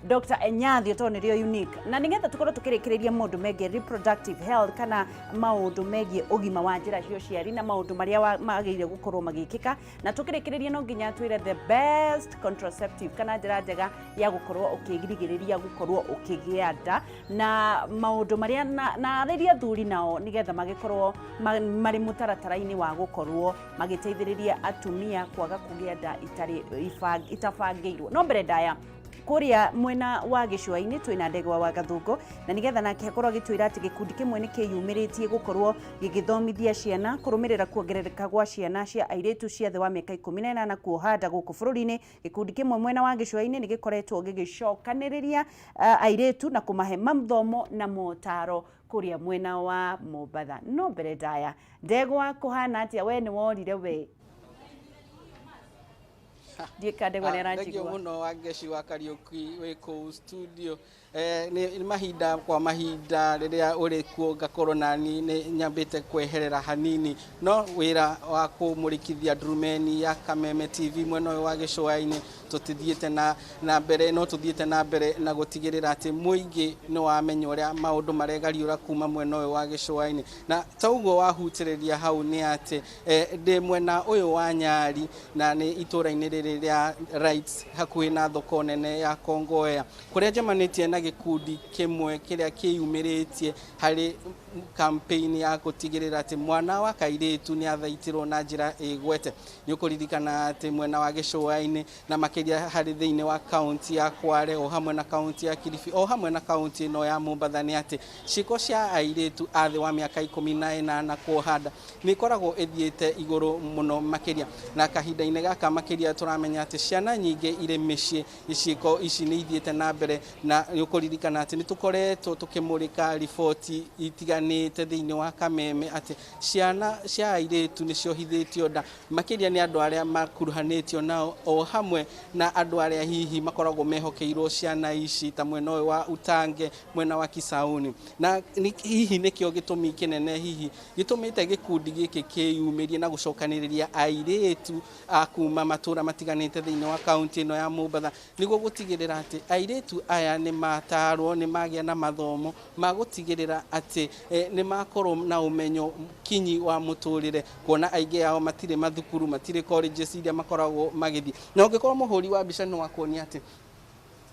Dr. Enyathio tondũ nĩrĩo unique. Na nĩgetha tũkorwo tũkĩrĩkĩrĩria maũndũ megiĩ reproductive health kana maũndũ megiĩ ũgima wa njĩra cia ũciari na maũndũ marĩa magĩrĩire gũkorwo magĩkĩka, na tũkĩrĩkĩrĩria no nginya twĩre the best contraceptive kana njĩra njega ya gũkorwo ũkĩrigĩrĩria gũkorwo ũkĩgĩa nda na maũndũ marĩa na arĩria athuri nao nĩgetha magĩkorwo marĩ mũtaratara-inĩ wa gũkorwo magĩteithĩrĩria atumia kwaga kũgĩa nda itarĩ itabangĩirwo. No mbere ndaya kũrĩa mwena wa gĩcũa-inĩ twĩna Ndegwa wa Gathũngũ, na nĩgetha nake akorwo agĩtwĩra atĩ gĩkundi kĩmwe nĩ kĩyumĩrĩtie gũkorwo gĩgĩthomithia ciana kũrũmĩrĩra kuongerereka gwa ciana cia airĩtu cia thĩ wa mĩaka 18 kuoha nda gũkũ bũrũri-inĩ. Gĩkundi kĩmwe mwena wa gĩcũa-inĩ nĩ gĩkoretwo gĩgĩcokanĩrĩria airĩtu na kũmahe mathomo na motaro kũrĩa mwena wa Mombatha. No mbere ndaya, Ndegwa, kũhana atĩa? We nĩ worire we. Ndiĩ ka Ndegwa nĩ aranjigua. Thengiũ mũno Wangeci wa Kariũki wĩ kũu studio. Nĩ mahinda kwa mahinda rĩrĩa ũrĩ kuo ngakorwo nani nĩ nyambĩte kweherera hanini, no wĩra wa kũmũrĩkithia ndurumeni ya Kameme TV mwena ũyũ wa gĩcũa-inĩ tũtithiĩte na mbere, no tũthiĩte na mbere na gũtigĩrĩra atĩ mũingĩ nĩ wamenya ũrĩa maũndũ maregariũra kuma mwena ũyũ wa gĩcũa-inĩ. Na ta ũguo wahutĩrĩria hau nĩ atĩ ndĩ mwena ũyũ wa Nyari na nĩ itũũra-inĩ rĩrĩ rĩa Rights hakuhĩ na thoko nene ya Kongowea, kũrĩa njemanĩtie na gĩkundi kĩmwe kĩrĩa kĩyumĩrĩtie harĩ campaign ya gũtigĩrĩra atĩ mwana wa kairĩtu nĩ athaitĩrwo na njĩra ĩgwete. Nĩ ũkũririkana atĩ mwena wa gĩcũa-inĩ na makĩria harĩ thĩinĩ wa kaunti ya Kwale o hamwe na kaunti ya Kilifi o hamwe na kaunti ĩno ya Mombatha nĩ atĩ ciĩko cia airĩtu a thĩ wa mĩaka 18 kuoha nda nĩ ĩkoragwo ĩthiĩte igũrũ mũno makĩria, na kahinda-inĩ gaka makĩria tũramenya atĩ ciana nyingĩ irĩ mĩciĩ ciĩko ici nĩ ithiĩte na mbere. Na nĩ ũkũririkana atĩ nĩ tũkoretwo tũkĩmũrĩka riboti itiganĩte thĩinĩ wa Kameme atĩ ciana cia airĩtu nĩ ciohithĩtio nda makĩria nĩ andũ arĩa makuruhanĩtio nao o hamwe na andũ arĩa hihi makoragwo mehokeirwo ciana ici ta mwena ũyũ wa Utange, mwena wa Kisauni. Na hihi nĩkĩo gĩtũmi kĩnene hihi gĩtũmĩte gĩkundi gĩkĩ kĩyumĩrie na gũcokanĩrĩria airĩtu a kuma matũra matiganĩte thĩinĩ wa kaunti ĩno ya Mombatha, nĩguo gũtigĩrĩra atĩ airĩtu aya nĩ matarwo, nĩ magĩa na mathomo ma gũtigĩrĩra atĩ nĩ makorwo na ũmenyo kinyi wa mũtũrĩre, kuona aingĩ ao matirĩ mathukuru, matirĩ colleges iria makoragwo magĩthiĩ. Na ũngĩkorwo mũhũri wa mbica nĩ wakuonia atĩ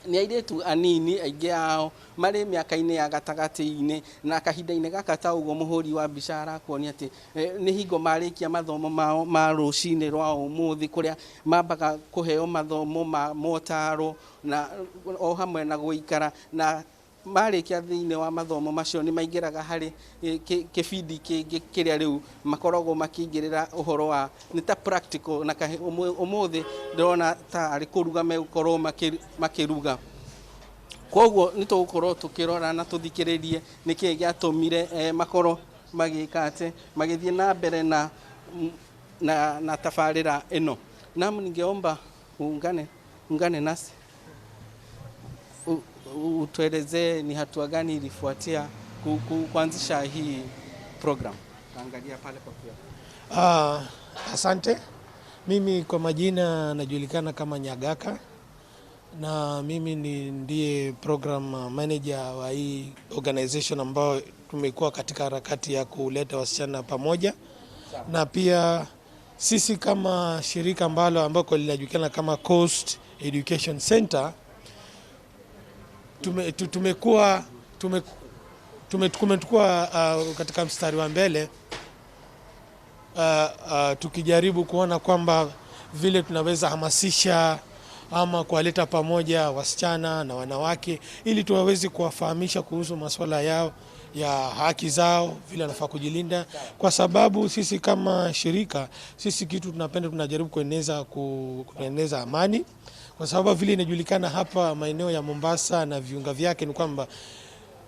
nĩ airĩtu anini, aingĩ ao marĩ mĩaka-inĩ ya gatagatĩ-inĩ, na kahinda-inĩ gaka ta ũguo mũhũri wa mbica arakuonia atĩ nĩ hingo marĩkia mathomo mao ma rũcinĩ rwa ũmũthĩ, kũrĩa mambaga kũheo mathomo ma motaro na o hamwe na gũikara, na marĩkia thĩinĩ wa mathomo macio nĩ maingĩraga harĩ kĩbindi kĩngĩ kĩrĩa rĩu makoragwo makĩingĩrĩra ũhoro wa nĩ ta practical. Na ũmũthĩ ndĩrona ta arĩ kũruga megũkorwo makĩruga. Koguo nĩ tũgũkorwo tũkĩrora na tũthikĩrĩrie nĩkĩĩ gĩatũmire makorwo magĩka atĩ magĩthiĩ na mbere na tabarĩra ĩno. Naam, ningeomba uungane nasi utuelezee ni hatua gani ilifuatia kuanzisha hii program. Angalia pale kwa kioo. Asante. Mimi kwa majina najulikana kama Nyagaka, na mimi ni ndiye program manager wa hii organization ambayo tumekuwa katika harakati ya kuleta wasichana pamoja. Na pia sisi kama shirika ambalo ambako linajulikana kama Coast Education Center tumekuwa katika mstari wa mbele tukijaribu kuona kwamba vile tunaweza hamasisha ama kuwaleta pamoja wasichana na wanawake ili tuwaweze kuwafahamisha kuhusu masuala yao ya haki zao, vile wanafaa kujilinda. Kwa sababu sisi kama shirika, sisi kitu tunapenda, tunajaribu kueneza amani, kwa sababu vile inajulikana hapa maeneo ya Mombasa na viunga vyake ni kwamba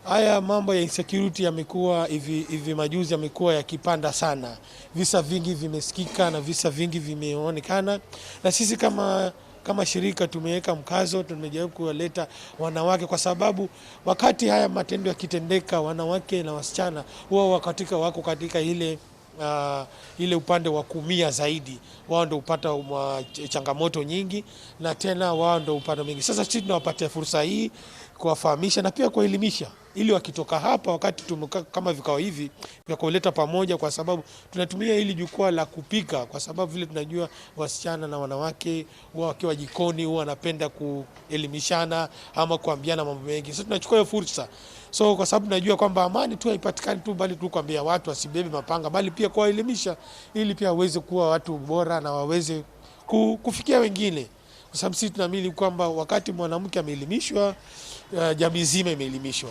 haya mambo ya insecurity yamekuwa hivi majuzi yamekuwa yakipanda sana. Visa vingi vimesikika na visa vingi vimeonekana, na sisi kama shirika tumeweka mkazo, tumejaribu kuwaleta wanawake, kwa sababu wakati haya matendo yakitendeka, wanawake na wasichana huwa wako katika ile ile upande wa kuumia zaidi, wao ndio hupata changamoto nyingi, na tena wao ndio upande mingi. Sasa sisi tunawapatia fursa hii kuwafahamisha na pia kuwaelimisha, ili wakitoka hapa, wakati tumekaa kama vikao hivi vya kuleta pamoja, kwa sababu tunatumia hili jukwaa la kupika, kwa sababu vile tunajua wasichana na wanawake huwa wakiwa jikoni huwa wanapenda kuelimishana ama kuambiana mambo mengi. Sasa tunachukua hiyo fursa, so kwa sababu tunajua kwamba amani tu haipatikani tu bali tu kuambia watu wasibebe mapanga, bali pia kuwaelimisha ili pia waweze kuwa watu bora na waweze kufikia wengine, kwa sababu sisi tunaamini kwamba wakati mwanamke ameelimishwa, jamii nzima imeelimishwa.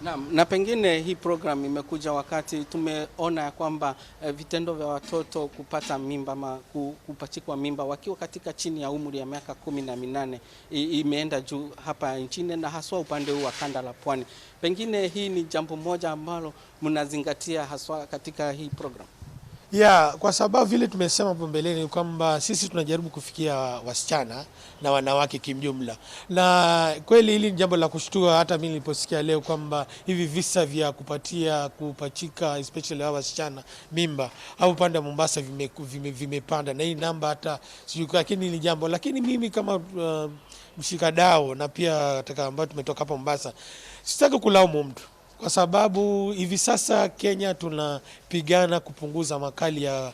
Naam, na pengine hii program imekuja wakati tumeona ya kwamba vitendo vya watoto kupata mimba ama kupachikwa mimba wakiwa katika chini ya umri ya miaka 18 imeenda juu hapa nchini na haswa upande huu wa kanda la Pwani. Pengine hii ni jambo moja ambalo mnazingatia haswa katika hii program. Ya, kwa sababu vile tumesema hapo mbeleni kwamba sisi tunajaribu kufikia wasichana na wanawake kimjumla, na kweli hili ni jambo la kushtua. Hata mimi niliposikia leo kwamba hivi visa vya kupatia kupachika especially hawa wasichana mimba au upande wa Mombasa vimepanda na hii namba hata sijui, lakini ni jambo. Lakini mimi kama mshikadau na pia katika ambayo tumetoka hapa Mombasa, sitaki kulaumu mtu kwa sababu hivi sasa Kenya tunapigana kupunguza makali ya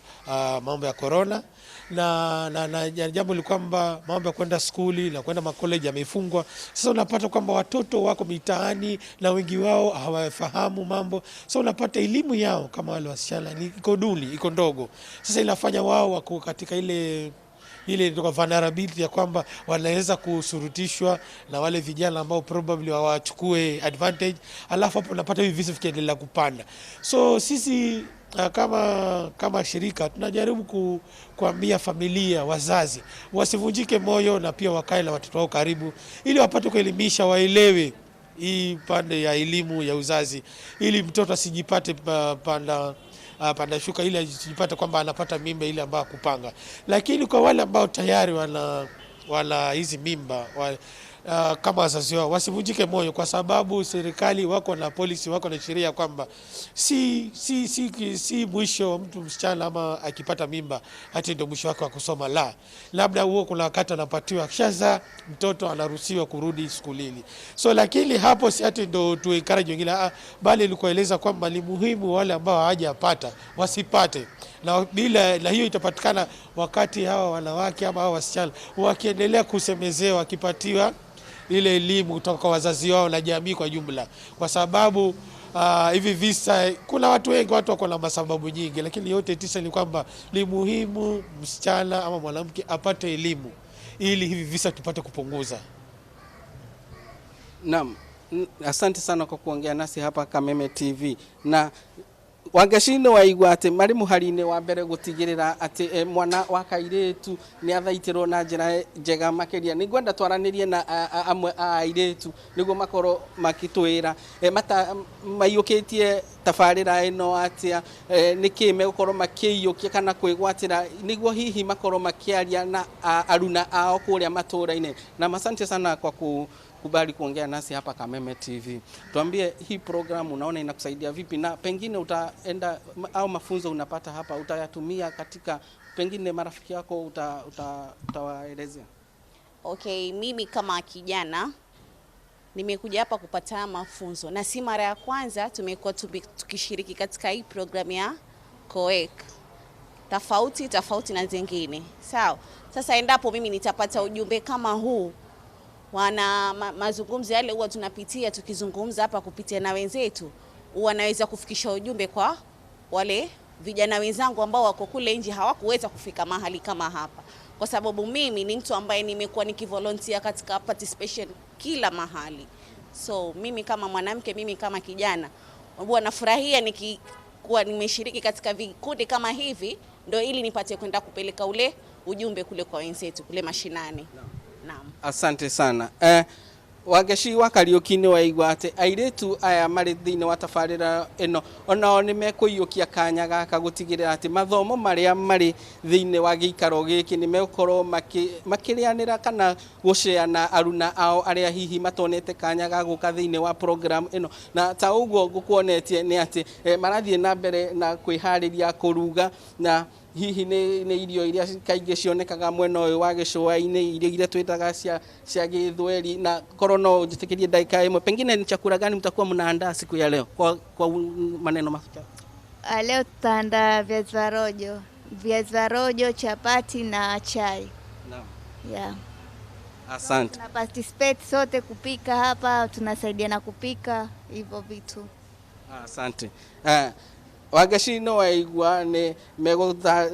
mambo ya corona na jambo ni kwamba mambo ya kwenda skuli na kwenda makoleji yamefungwa. Sasa unapata kwamba watoto wako mitaani na wengi wao hawafahamu mambo. Sasa unapata elimu yao kama wale wasichana ni iko duni, iko ndogo. Sasa inafanya wao wako katika ile ile vulnerability ya kwamba wanaweza kusurutishwa na wale vijana ambao probably hawachukue advantage, alafu hapo unapata hivi visa vikiendelea kupanda. So sisi kama shirika tunajaribu kuambia familia, wazazi wasivunjike moyo na pia wakae na watoto wao karibu, ili wapate kuelimisha, waelewe hii pande ya elimu ya uzazi, ili mtoto asijipate panda shuka, ili asijipate kwamba anapata mimba ile ambayo kupanga. Lakini kwa wale ambao tayari wana hizi mimba kama wazazi wao wasivunjike moyo, kwa sababu serikali wako na policy, wako na sheria kwamba si mwisho wa mtu msichana ama akipata mimba hati ndio mwisho wake wa kusoma. La, labda huo kuna wakati anapatiwa akishaza mtoto anaruhusiwa kurudi skulini. So lakini hapo si ati ndio tu encourage wengine, bali ni kueleza kwamba ni muhimu wale ambao hawajapata wasipate, na bila na hiyo itapatikana wakati hawa wanawake ama hawa wasichana wakiendelea kusemezewa, wakipatiwa ile elimu kutoka kwa wazazi wao na jamii kwa jumla, kwa sababu hivi visa kuna watu wengi, watu wako na masababu nyingi, lakini yote tisa ni kwamba ni muhimu msichana ama mwanamke apate elimu ili hivi visa tupate kupunguza. Naam, asante sana kwa kuongea nasi hapa Kameme TV. Na Wangeci waigua atĩ marĩ mũhari-inĩ wa mbere gũtigĩrĩra atĩ mwana wa kairĩtu nĩ athaitĩrwo na njĩra njega makĩria. Nĩ ngwenda twaranĩrie na amwe a airĩtu nĩguo makorwo makĩtwĩra maiyũkĩtie tabarĩra ĩno atĩa, nĩkĩ megũkorwo makĩiyũkia kana kwĩgwatĩra nĩguo hihi makorwo makĩaria na aruna ao kũrĩa matũra-inĩ. Na asante sana kwa kubali kuongea nasi hapa Kameme TV. Tuambie hii programu unaona inakusaidia vipi, na pengine utaenda au mafunzo unapata hapa utayatumia katika pengine marafiki yako utawaelezea? Okay, mimi kama kijana nimekuja hapa kupata mafunzo, na si mara ya kwanza tumekuwa tukishiriki katika hii program ya COEC. Tofauti tofauti na zingine. Sawa. Sasa endapo mimi nitapata ujumbe kama huu, wana mazungumzo yale huwa tunapitia tukizungumza hapa kupitia na wenzetu, huwa naweza kufikisha ujumbe kwa wale vijana wenzangu ambao wako kule nje hawakuweza kufika mahali kama hapa. Kwa sababu mimi ni mtu ambaye nimekuwa nikivolunteer katika participation kila mahali. So mimi kama mwanamke, mimi kama kijana, huwa nafurahia nikikuwa nimeshiriki katika vikundi kama hivi, ndio ili nipate kwenda kupeleka ule ujumbe kule kwa wenzetu kule mashinani. Naam. Asante sana. Wangeci wa Kariuki nĩ waigua atĩ airĩtu aya marĩ thĩinĩ wa tabarĩra ĩno onao nĩ mekũiyũkia kanya gaka gũtigĩrĩra atĩ mathomo marĩa marĩ thĩinĩ wa gĩikaro gĩkĩ nĩ megũkorwo makĩrĩanĩra kana gũceana aruna ao arĩa hihi matonete kanya ga gũka thĩinĩ wa program ĩno. Na ta ũguo ngũkuonetie nĩ atĩ marathiĩ na mbere na kwĩharĩria kũruga, na hihi nĩ irio iria kaingĩ cionekaga mwena ũyũ wa gĩcũa-inĩ, irio iria twĩtaga cia gĩthweri. Na korwo no ũnjĩtĩkĩrie ndagĩka ĩmwe, pengine ni chakula gani mtakuwa mnaandaa siku ya leo kwa maneno machache? Leo tutaandaa viazi vya rojo, viazi vya rojo, chapati na chai. Naam. Yeah. Asante. Tuna participate sote kupika hapa, tunasaidiana kupika hivyo vitu. Asante. Wangeci no waigua nĩ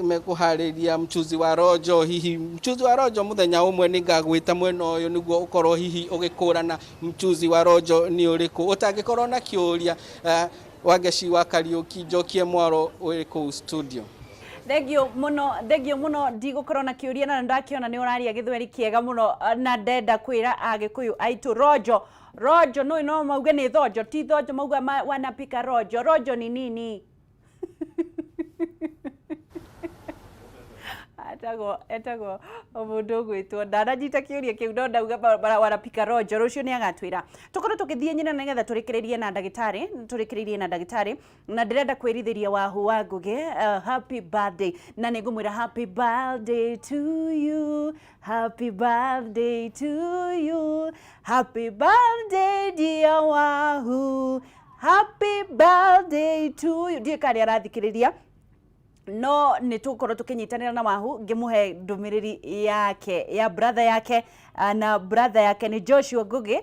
mekũharĩria mchuzi wa rojo. Hihi mchuzi wa rojo mũthenya ũmwe nĩ ngagwĩta mwena ũyũ nĩguo ũkorwo hihi ũgĩkũrana mchuzi wa rojo nĩ ũrĩkũ. Ũtangĩkorwo na kĩũria, Wangeci wa Kariuki, njokie mwaro wĩ kũu studio. Thengio muno, thengio muno. Ndigũkorwo na kĩũria na ndakĩona nĩ ũraria gĩthweri kĩega mũno, na ndenda kwĩra Agĩkũyũ aitũ rojo rojo no no mauge nĩ thonjo, ti thonjo, mauga wanapika rojo. Rojo ni nini? Etagwo mũndũ ũgwĩtwo ndananyita kĩũria kĩu, no ndauga wanapika rojo. Rũciũ nĩ agatwĩra. Tũkorwo tũgĩthiĩ nyina nĩgetha tũrĩkĩrĩrie na ndagĩtarĩ, tũrĩkĩrĩrie na ndagĩtarĩ. Na ndĩrenda kwĩrithĩria Wahu wa Ngũgĩ happy birthday, na nĩ ngũmwĩra happy birthday to you, happy birthday to you, happy birthday dear Wahu, happy birthday to you. Ndiũĩ kana nĩ arathikĩrĩria, no nĩ tũgũkorwo tũkĩnyitanĩra na Wahu ngĩmũhe ndũmĩrĩri yake ya brother yake, na brother yake nĩ Joshua Ngugi,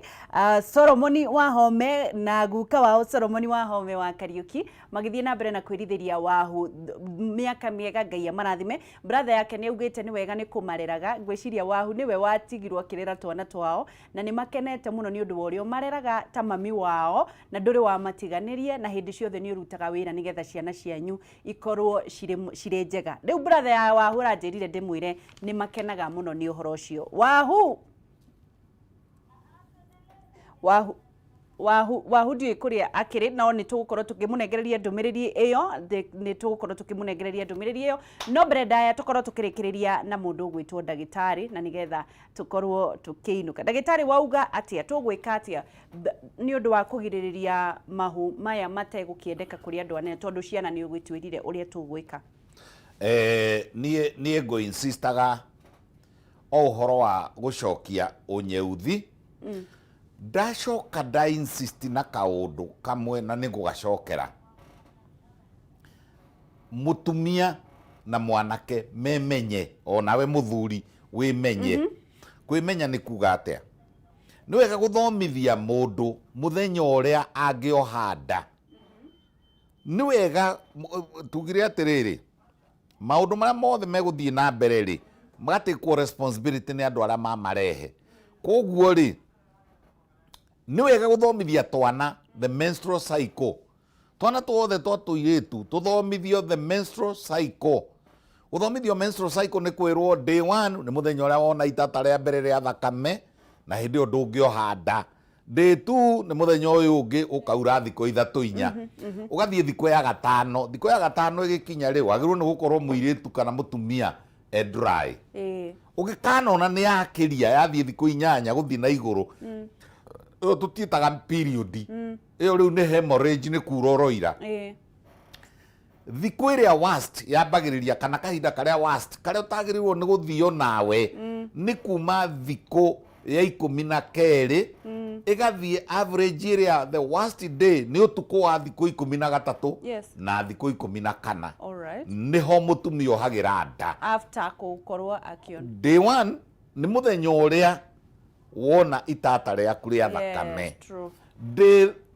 Solomoni Wahome na guka wao Solomoni Wahome wa Kariuki, magĩthiĩ na mbere na kwĩrithĩria Wahu mĩaka mĩega, Ngai amarathime. Brother yake nĩ augĩte nĩ wega nĩ kũmareraga. Ngwĩciria Wahu nĩwe watigirwo akĩrera twana twao, na nĩ makenete mũno nĩ ũndũ wa ũrĩa ũmareraga ta mami wao, na ndũrĩ wamatiganĩrie, na hĩndĩ ciothe nĩ ũrutaga wĩra nĩgetha ciana cianyu ikorwo cirĩ njega. Rĩu brother ya Wahu aranjĩrire ndĩmwĩre nĩ makenaga mũno nĩ ũhoro ũcio. Wahu, Wahu, Wahu, Wahu ndiũĩ kũrĩa akĩrĩ, no nĩ tũgũkorwo tũkĩmũnengereria ndũmĩrĩri ĩyo, nĩ tũgũkorwo tũkĩmũnengereria ndũmĩrĩri ĩyo. No mbere ndaya tũkorwo tũkĩrĩkĩrĩria na mũndũ ũgwĩtwo ndagĩtarĩ, na nĩgetha tũkorwo tũkĩinũka. Ndagĩtarĩ, wauga atĩa, tũgwĩka atĩa nĩ ũndũ wa kũgirĩrĩria mahu maya mategũkĩendeka kũrĩ andũ anene, tondũ ciana nĩ ũgĩtwĩrire ũrĩa tũgwĩka? Niĩ ngũ insistaga o ũhoro wa gũcokia ũnyeuthi. Ndacoka nda insist na kaũndũ kamwe na nĩ ngũgacokera: mũtumia na mwanake memenye, onawe mũthuri wĩmenye. Kwĩmenya nĩ kuga atĩa? Nĩ wega gũthomithia mũndũ mũthenya ũrĩa angĩoha nda. Nĩ wega tugire atĩrĩrĩ, maũndũ marĩa mothe megũthiĩ na mbere rĩ, magatekwo responsibility nĩ andũ arĩa mamarehe. Koguo rĩ, nĩ wega gũthomithia twana the menstrual cycle. Twana tuothe twa tũirĩtu tũthomithio the menstrual cycle. Gũthomithio menstrual cycle nĩ kwĩrwo day one nĩ mũthenya ũrĩa wona itata rĩa mbere rĩa thakame, na hĩndĩ ĩyo ndũngĩoha nda. Day two nĩ mũthenya ũyũ ũngĩ, ũkaura thikũ 3 4, ũgathiĩ thikũ ya gatano. Thikũ ya gatano ĩgĩkinya rĩ, wagĩrĩirwo nĩ gũkorwo mũirĩtu kana mũtumia e dry. Ũgĩkanona nĩ yakĩria yathiĩ thikũ 8 gũthiĩ na igũrũ, ĩyo tũtiĩtaga period, ĩyo rĩu nĩ hemorrhage, nĩ kura ũroira. Thikũ ĩrĩa worst yambagĩrĩria, kana kahinda karĩa worst karĩa ũtagĩrĩirwo nĩ gũthio nawe, nĩ kuma thikũ ya 12 ĩgathiĩ. Average ĩrĩa the worst day nĩ ũtukũ wa thikũ 13 na thikũ 14. Nĩho mũtumia ohagĩra nda. After gũkorwo akĩona. Day one nĩ mũthenya ũrĩa wona itata rĩaku rĩa thakame.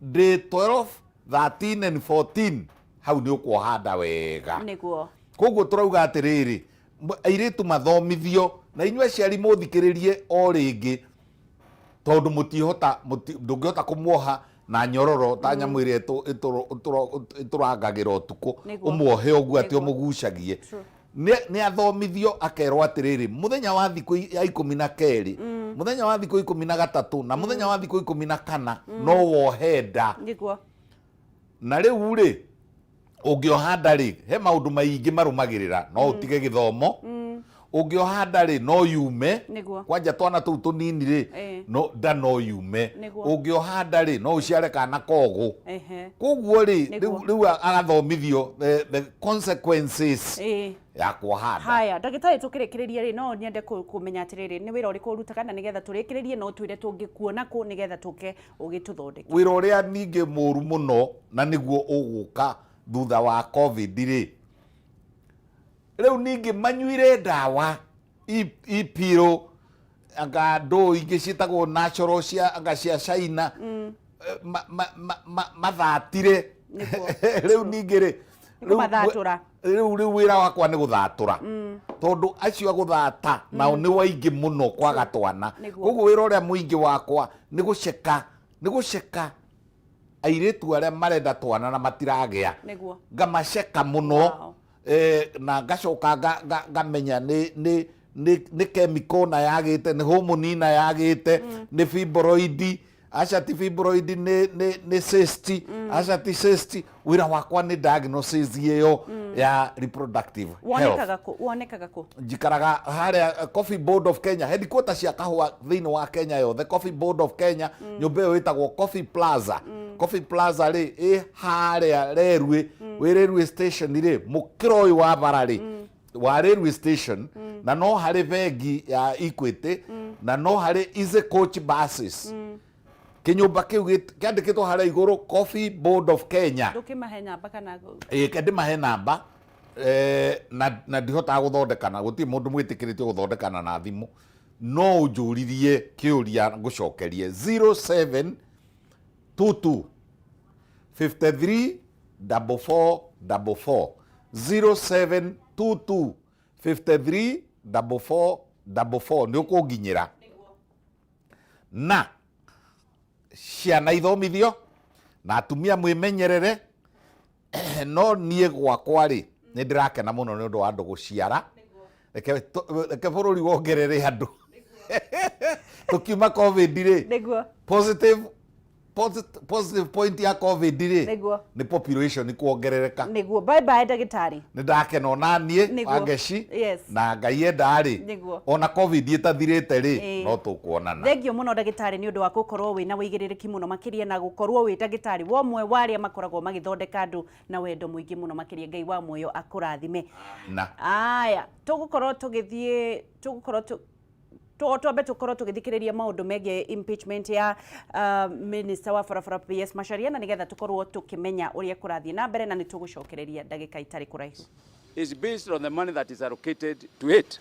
Day 12, 13 and 14, hau nĩ ũkuoha nda wega. Koguo tũrauga atĩrĩrĩ, airĩtu mathomithio, na inyuĩ aciari mũthikĩrĩrie o rĩngĩ, tondũ mũtihota ndũngĩhota kũmuoha na nyororo ta nyamũ ĩrĩa ĩtũrangagĩra ũtukũ, ũmuohe ũguo atĩ ũmũgucagie. Nĩ athomithio akerwo atĩrĩrĩ, mũthenya wa thikũ ya 12, mũthenya wa thikũ 13 na mũthenya wa thikũ 14 no wohe nda. Na rĩu rĩ, ũngĩoha nda rĩ, he maũndũ maingĩ marũmagĩrĩra. No ũtige gĩthomo. Ũngĩoha nda rĩ, no yume. Kwanja twana tũu tũnini rĩ, no nda no yume. Ũngĩoha nda rĩ, no ũciare kana kogũ. Koguo rĩ, rĩu agathomithio the consequences ya kuoha nda. Haya, ndagĩtarĩ, tũkĩrĩkĩrĩria rĩ, no nyende kũmenya atĩrĩrĩ, nĩ wĩra ũrĩkũ ũrutaga, na nĩgetha tũrĩkĩrĩrie no twĩre tũngĩkuona kũ nĩgetha tũke ũgĩtũthondeke. Wĩra ũrĩa ningĩ mũru mũno na nĩguo ũgũka thutha wa COVID rĩ, rĩu ningĩ manyuire ndawa ipiro anga ndũ ingĩ ciĩtagwo natural cia anga cia China, mathatire. Rĩu ningĩ rĩ, Kũmathatũra. Rĩu wĩra wakwa nĩ gũthatũra, tondũ acio a gũthata nao nĩ waingĩ mũno kwaga twana. Koguo wĩra ũrĩa mũingĩ wakwa nĩ gũceka, nĩ gũceka airĩtu arĩa marenda twana na matiragĩa. Ngamaceka mũno. Na ngacoka ngamenya nĩ chemical na yagĩte, nĩ hormone na yagĩte, nĩ fibroid, aca ti fibroid, nĩ cyst, aca ti cyst. Wĩra wakwa nĩ diagnosis ĩyo ya reproductive health. Wonekaga kũ? Wonekaga kũ? Njikaraga harĩa Coffee Board of Kenya, headquarter cia kahũa thĩinĩ wa Kenya yothe. Coffee Board of Kenya, nyũmba ĩyo ĩtagwo Coffee Plaza. Coffee Plaza rĩ, ĩ harĩa Railway, wĩ Railway Station rĩ, mũkĩra ũyũ wa bara rĩ, wa Railway Station, na no harĩ bengi ya Equity, na no harĩ Easy Coach buses. Kĩnyũmba kĩu kĩandĩkĩtwo harĩa igũrũ Coffee Board of Kenya. Ndũkĩmahe namba kana? Ĩ, ke ndĩmahe namba, na ndihotaga gũthondekana, gũtirĩ mũndũ mwĩtĩkĩrĩtio gũthondekana na thimũ. No ũnjũririe kĩũria ngũcokerie. 0722 53 44 44, 0722 53 44 44, nĩ ũkũnginyĩra. Na ciana ithomithio na atumia mwĩmenyerere. No niĩ gwakwa rĩ, nĩ ndĩrakena mũno nĩ ũndũ wa andũ gũciara. Reke bũrũri wongerere andũ. Tũkiuma COVID rĩ, positive point ya COVID rĩ, nĩ population kuongerereka. Nĩguo. Bye bye, ndagĩtarĩ. Nĩ ndakena ona niĩ. Wangeci. Na Ngai enda rĩ, ona COVID ĩtathirĩte rĩ, no tũkuonana. Thengio mũno, ndagĩtarĩ, nĩ ũndũ wa gũkorwo wĩna wĩigĩrĩrĩki mũno makĩria na gũkorwo wĩ ndagĩtarĩ wa ũmwe wa arĩa makoragwo magĩthondeka andũ na wendo mũingĩ mũno makĩria. Ngai wa muoyo akũrathime. Na Aya, tũgũkorwo tũgĩthiĩ, tũgũkorwo twambe tũkorwo tũgĩthikĩrĩria maũndũ megiĩ impeachment ya minister wa barabara PS Macharia, na nĩgetha tũkorwo tũkĩmenya ũrĩa kũrathiĩ na mbere, na nĩ tũgũcokereria ndagĩka itarĩ kũraihu. Is based on the money that is allocated to it.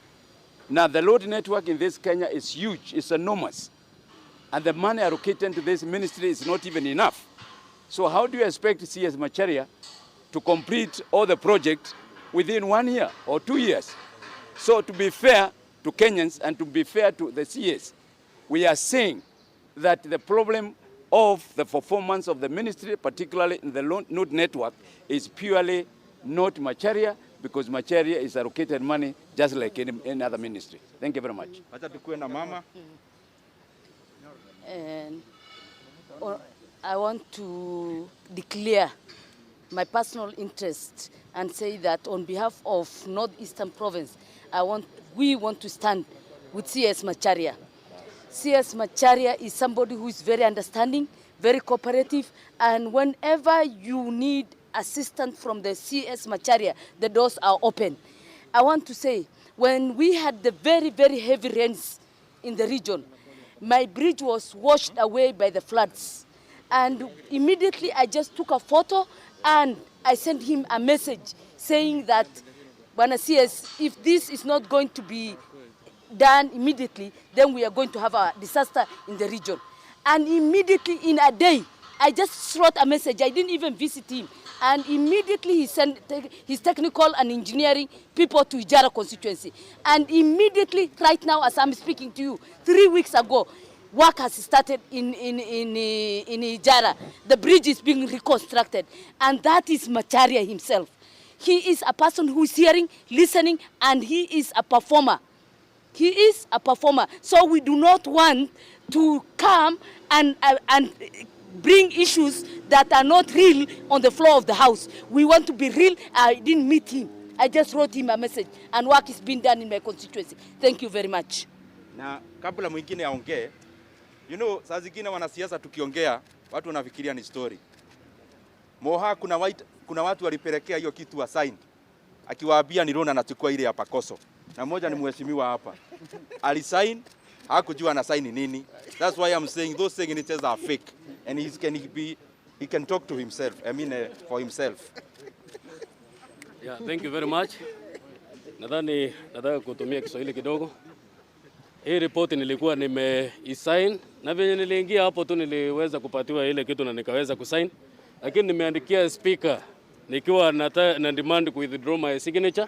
Now, the road network in this Kenya is huge, it's enormous. And the money allocated to this ministry is not even enough. So how do you expect CS Macharia to complete all the projects within one year or 2 years? So to be fair to Kenyans and to be fair to the CS, we are saying that the problem of the performance of the ministry, particularly in the road network, is purely not Macharia, because Macharia is allocated money just like any other ministry. Thank you very much. Acha tukue na mama. And or I want to declare my personal interest and say that on behalf of Northeastern Province, we want to stand with CS Macharia. CS Macharia is somebody who is very understanding, very cooperative, and whenever you need assistance from the CS Macharia, the doors are open. I want to say, when we had the very, very heavy rains in the region, my bridge was washed away by the floods. And immediately I just took a photo and I sent him a message saying that, Bwana CS, if this is not going to be done immediately, then we are going to have a disaster in the region. And immediately in a day, I just wrote a message. I didn't even visit him. And immediately he sent his technical and engineering people to Ijara constituency. And immediately, right now, as I'm speaking to you, 3 weeks ago, work has started in Ijara. The bridge is being reconstructed. And that is Macharia himself. He is a person who is hearing, listening, and he is a performer. He is a performer. So we do not want to come and bring issues that are not real on the floor of the house. We want to be real. I didn't meet him. I just wrote him a message, and work is being done in my constituency. Thank you very much. Na kabla mwingine aongee, saa zingine wanasiasa tukiongea watu wanafikiria ni story. Moha kuna watu walipelekea hiyo kitu wa sign, akiwaambia ni loan anachukua ile ya Pakoso, na mmoja ni mheshimiwa hapa alisign, hakujua ana sign nini. That's why I'm saying those signatures are fake and he can talk to himself, I mean for himself. Yeah, thank you very much. Nadhani nataka kutumia Kiswahili kidogo. Hii ripoti nilikuwa nimeisign na venye niliingia hapo tu niliweza kupatiwa ile kitu na nikaweza kusign, lakini nimeandikia speaker nikiwa na demand ku withdraw my signature,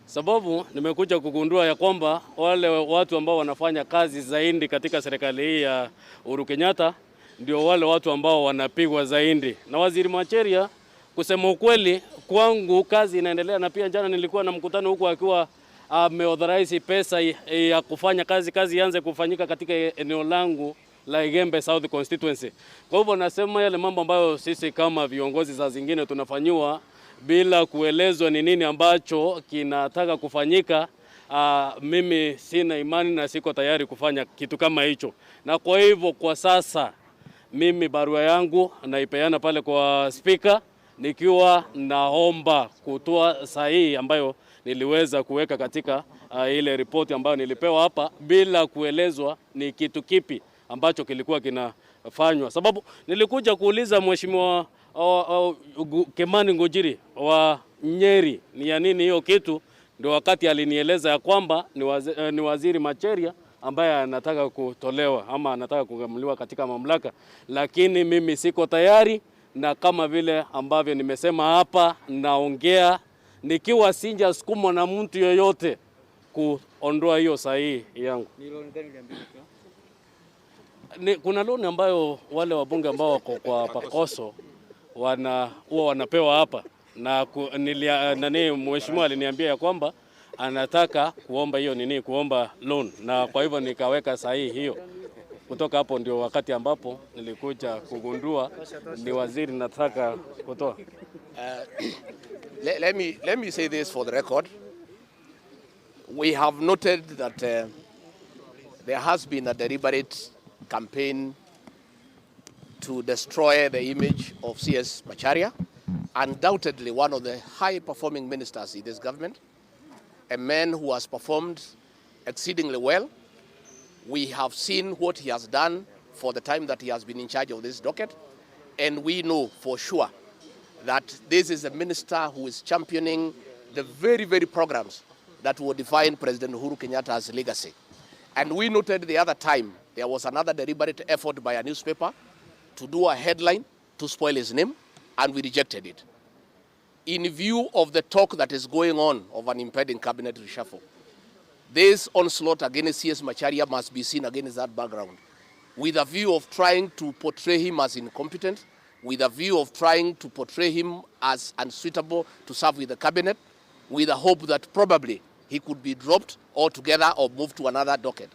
sababu nimekuja kugundua ya kwamba wale watu ambao wanafanya kazi zaidi katika serikali hii ya Uhuru Kenyatta ndio wale watu ambao wanapigwa zaidi. Na Waziri Macharia, kusema ukweli, kwangu kazi inaendelea, na pia jana nilikuwa na mkutano huku akiwa ameauthorize pesa ya kufanya kazi, kazi ianze kufanyika katika eneo langu la Igembe South Constituency. Kwa hivyo nasema yale mambo ambayo sisi kama viongozi saa zingine tunafanyiwa bila kuelezwa ni nini ambacho kinataka kufanyika, mimi sina imani na siko tayari kufanya kitu kama hicho. Na kwa hivyo kwa sasa mimi barua yangu naipeana pale kwa speaker nikiwa naomba kutoa sahihi ambayo niliweza kuweka katika ile ripoti ambayo nilipewa hapa bila kuelezwa ni kitu kipi ambacho kilikuwa kinafanywa. Sababu nilikuja kuuliza Mheshimiwa Kimani Ngunjiri wa Nyeri ni ya nini hiyo kitu, ndio wakati alinieleza ya kwamba ni Waziri Macharia ambaye anataka kutolewa ama anataka kugamuliwa katika mamlaka, lakini mimi siko tayari, na kama vile ambavyo nimesema hapa, naongea nikiwa sijasukumwa na mtu yoyote kuondoa hiyo sahihi yangu. Kuna loan ambayo wale wabunge ambao wako kwa Pakoso huwa wanapewa hapa, na nani mheshimiwa aliniambia ya kwamba anataka kuomba hiyo nini, kuomba loan, na kwa hivyo nikaweka sahihi hiyo. Kutoka hapo ndio wakati ambapo nilikuja kugundua ni waziri nataka kutoa. Let me say this for the record. We have noted that there has been a deliberate campaign to destroy the image of CS Macharia, undoubtedly one of the high-performing ministers in this government, a man who has performed exceedingly well. We have seen what he has done for the time that he has been in charge of this docket, and we know for sure that this is a minister who is championing the very, very programs that will define President Uhuru Kenyatta's legacy. And we noted the other time there was another deliberate effort by a newspaper to do a headline to spoil his name, and we rejected it. In view of the talk that is going on of an impending cabinet reshuffle, this onslaught against CS Macharia must be seen against that background, with a view of trying to portray him as incompetent, with a view of trying to portray him as unsuitable to serve with the cabinet, with a hope that probably he could be dropped altogether or moved to another docket.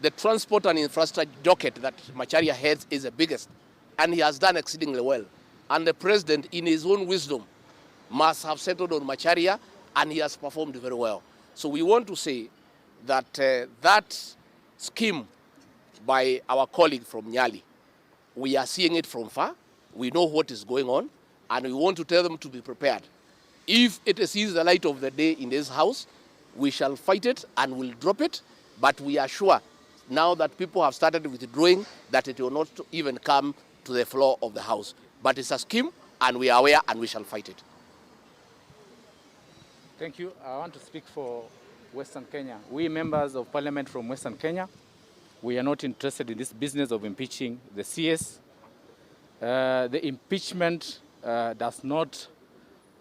The transport and infrastructure docket that Macharia heads is the biggest, and he has done exceedingly well. And the president, in his own wisdom, must have settled on Macharia, and he has performed very well. So we want to say that that scheme by our colleague from Nyali, we are seeing it from far. We know what is going on, and we want to tell them to be prepared. If it sees the light of the day in this house, we shall fight it and will drop it, but we are sure now that people have started withdrawing that it will not even come to the floor of the house. But it's a scheme, and we are aware, and we shall fight it. Thank you. I want to speak for Western Kenya. We members of parliament from Western Kenya, we are not interested in this business of impeaching the CS. The impeachment does not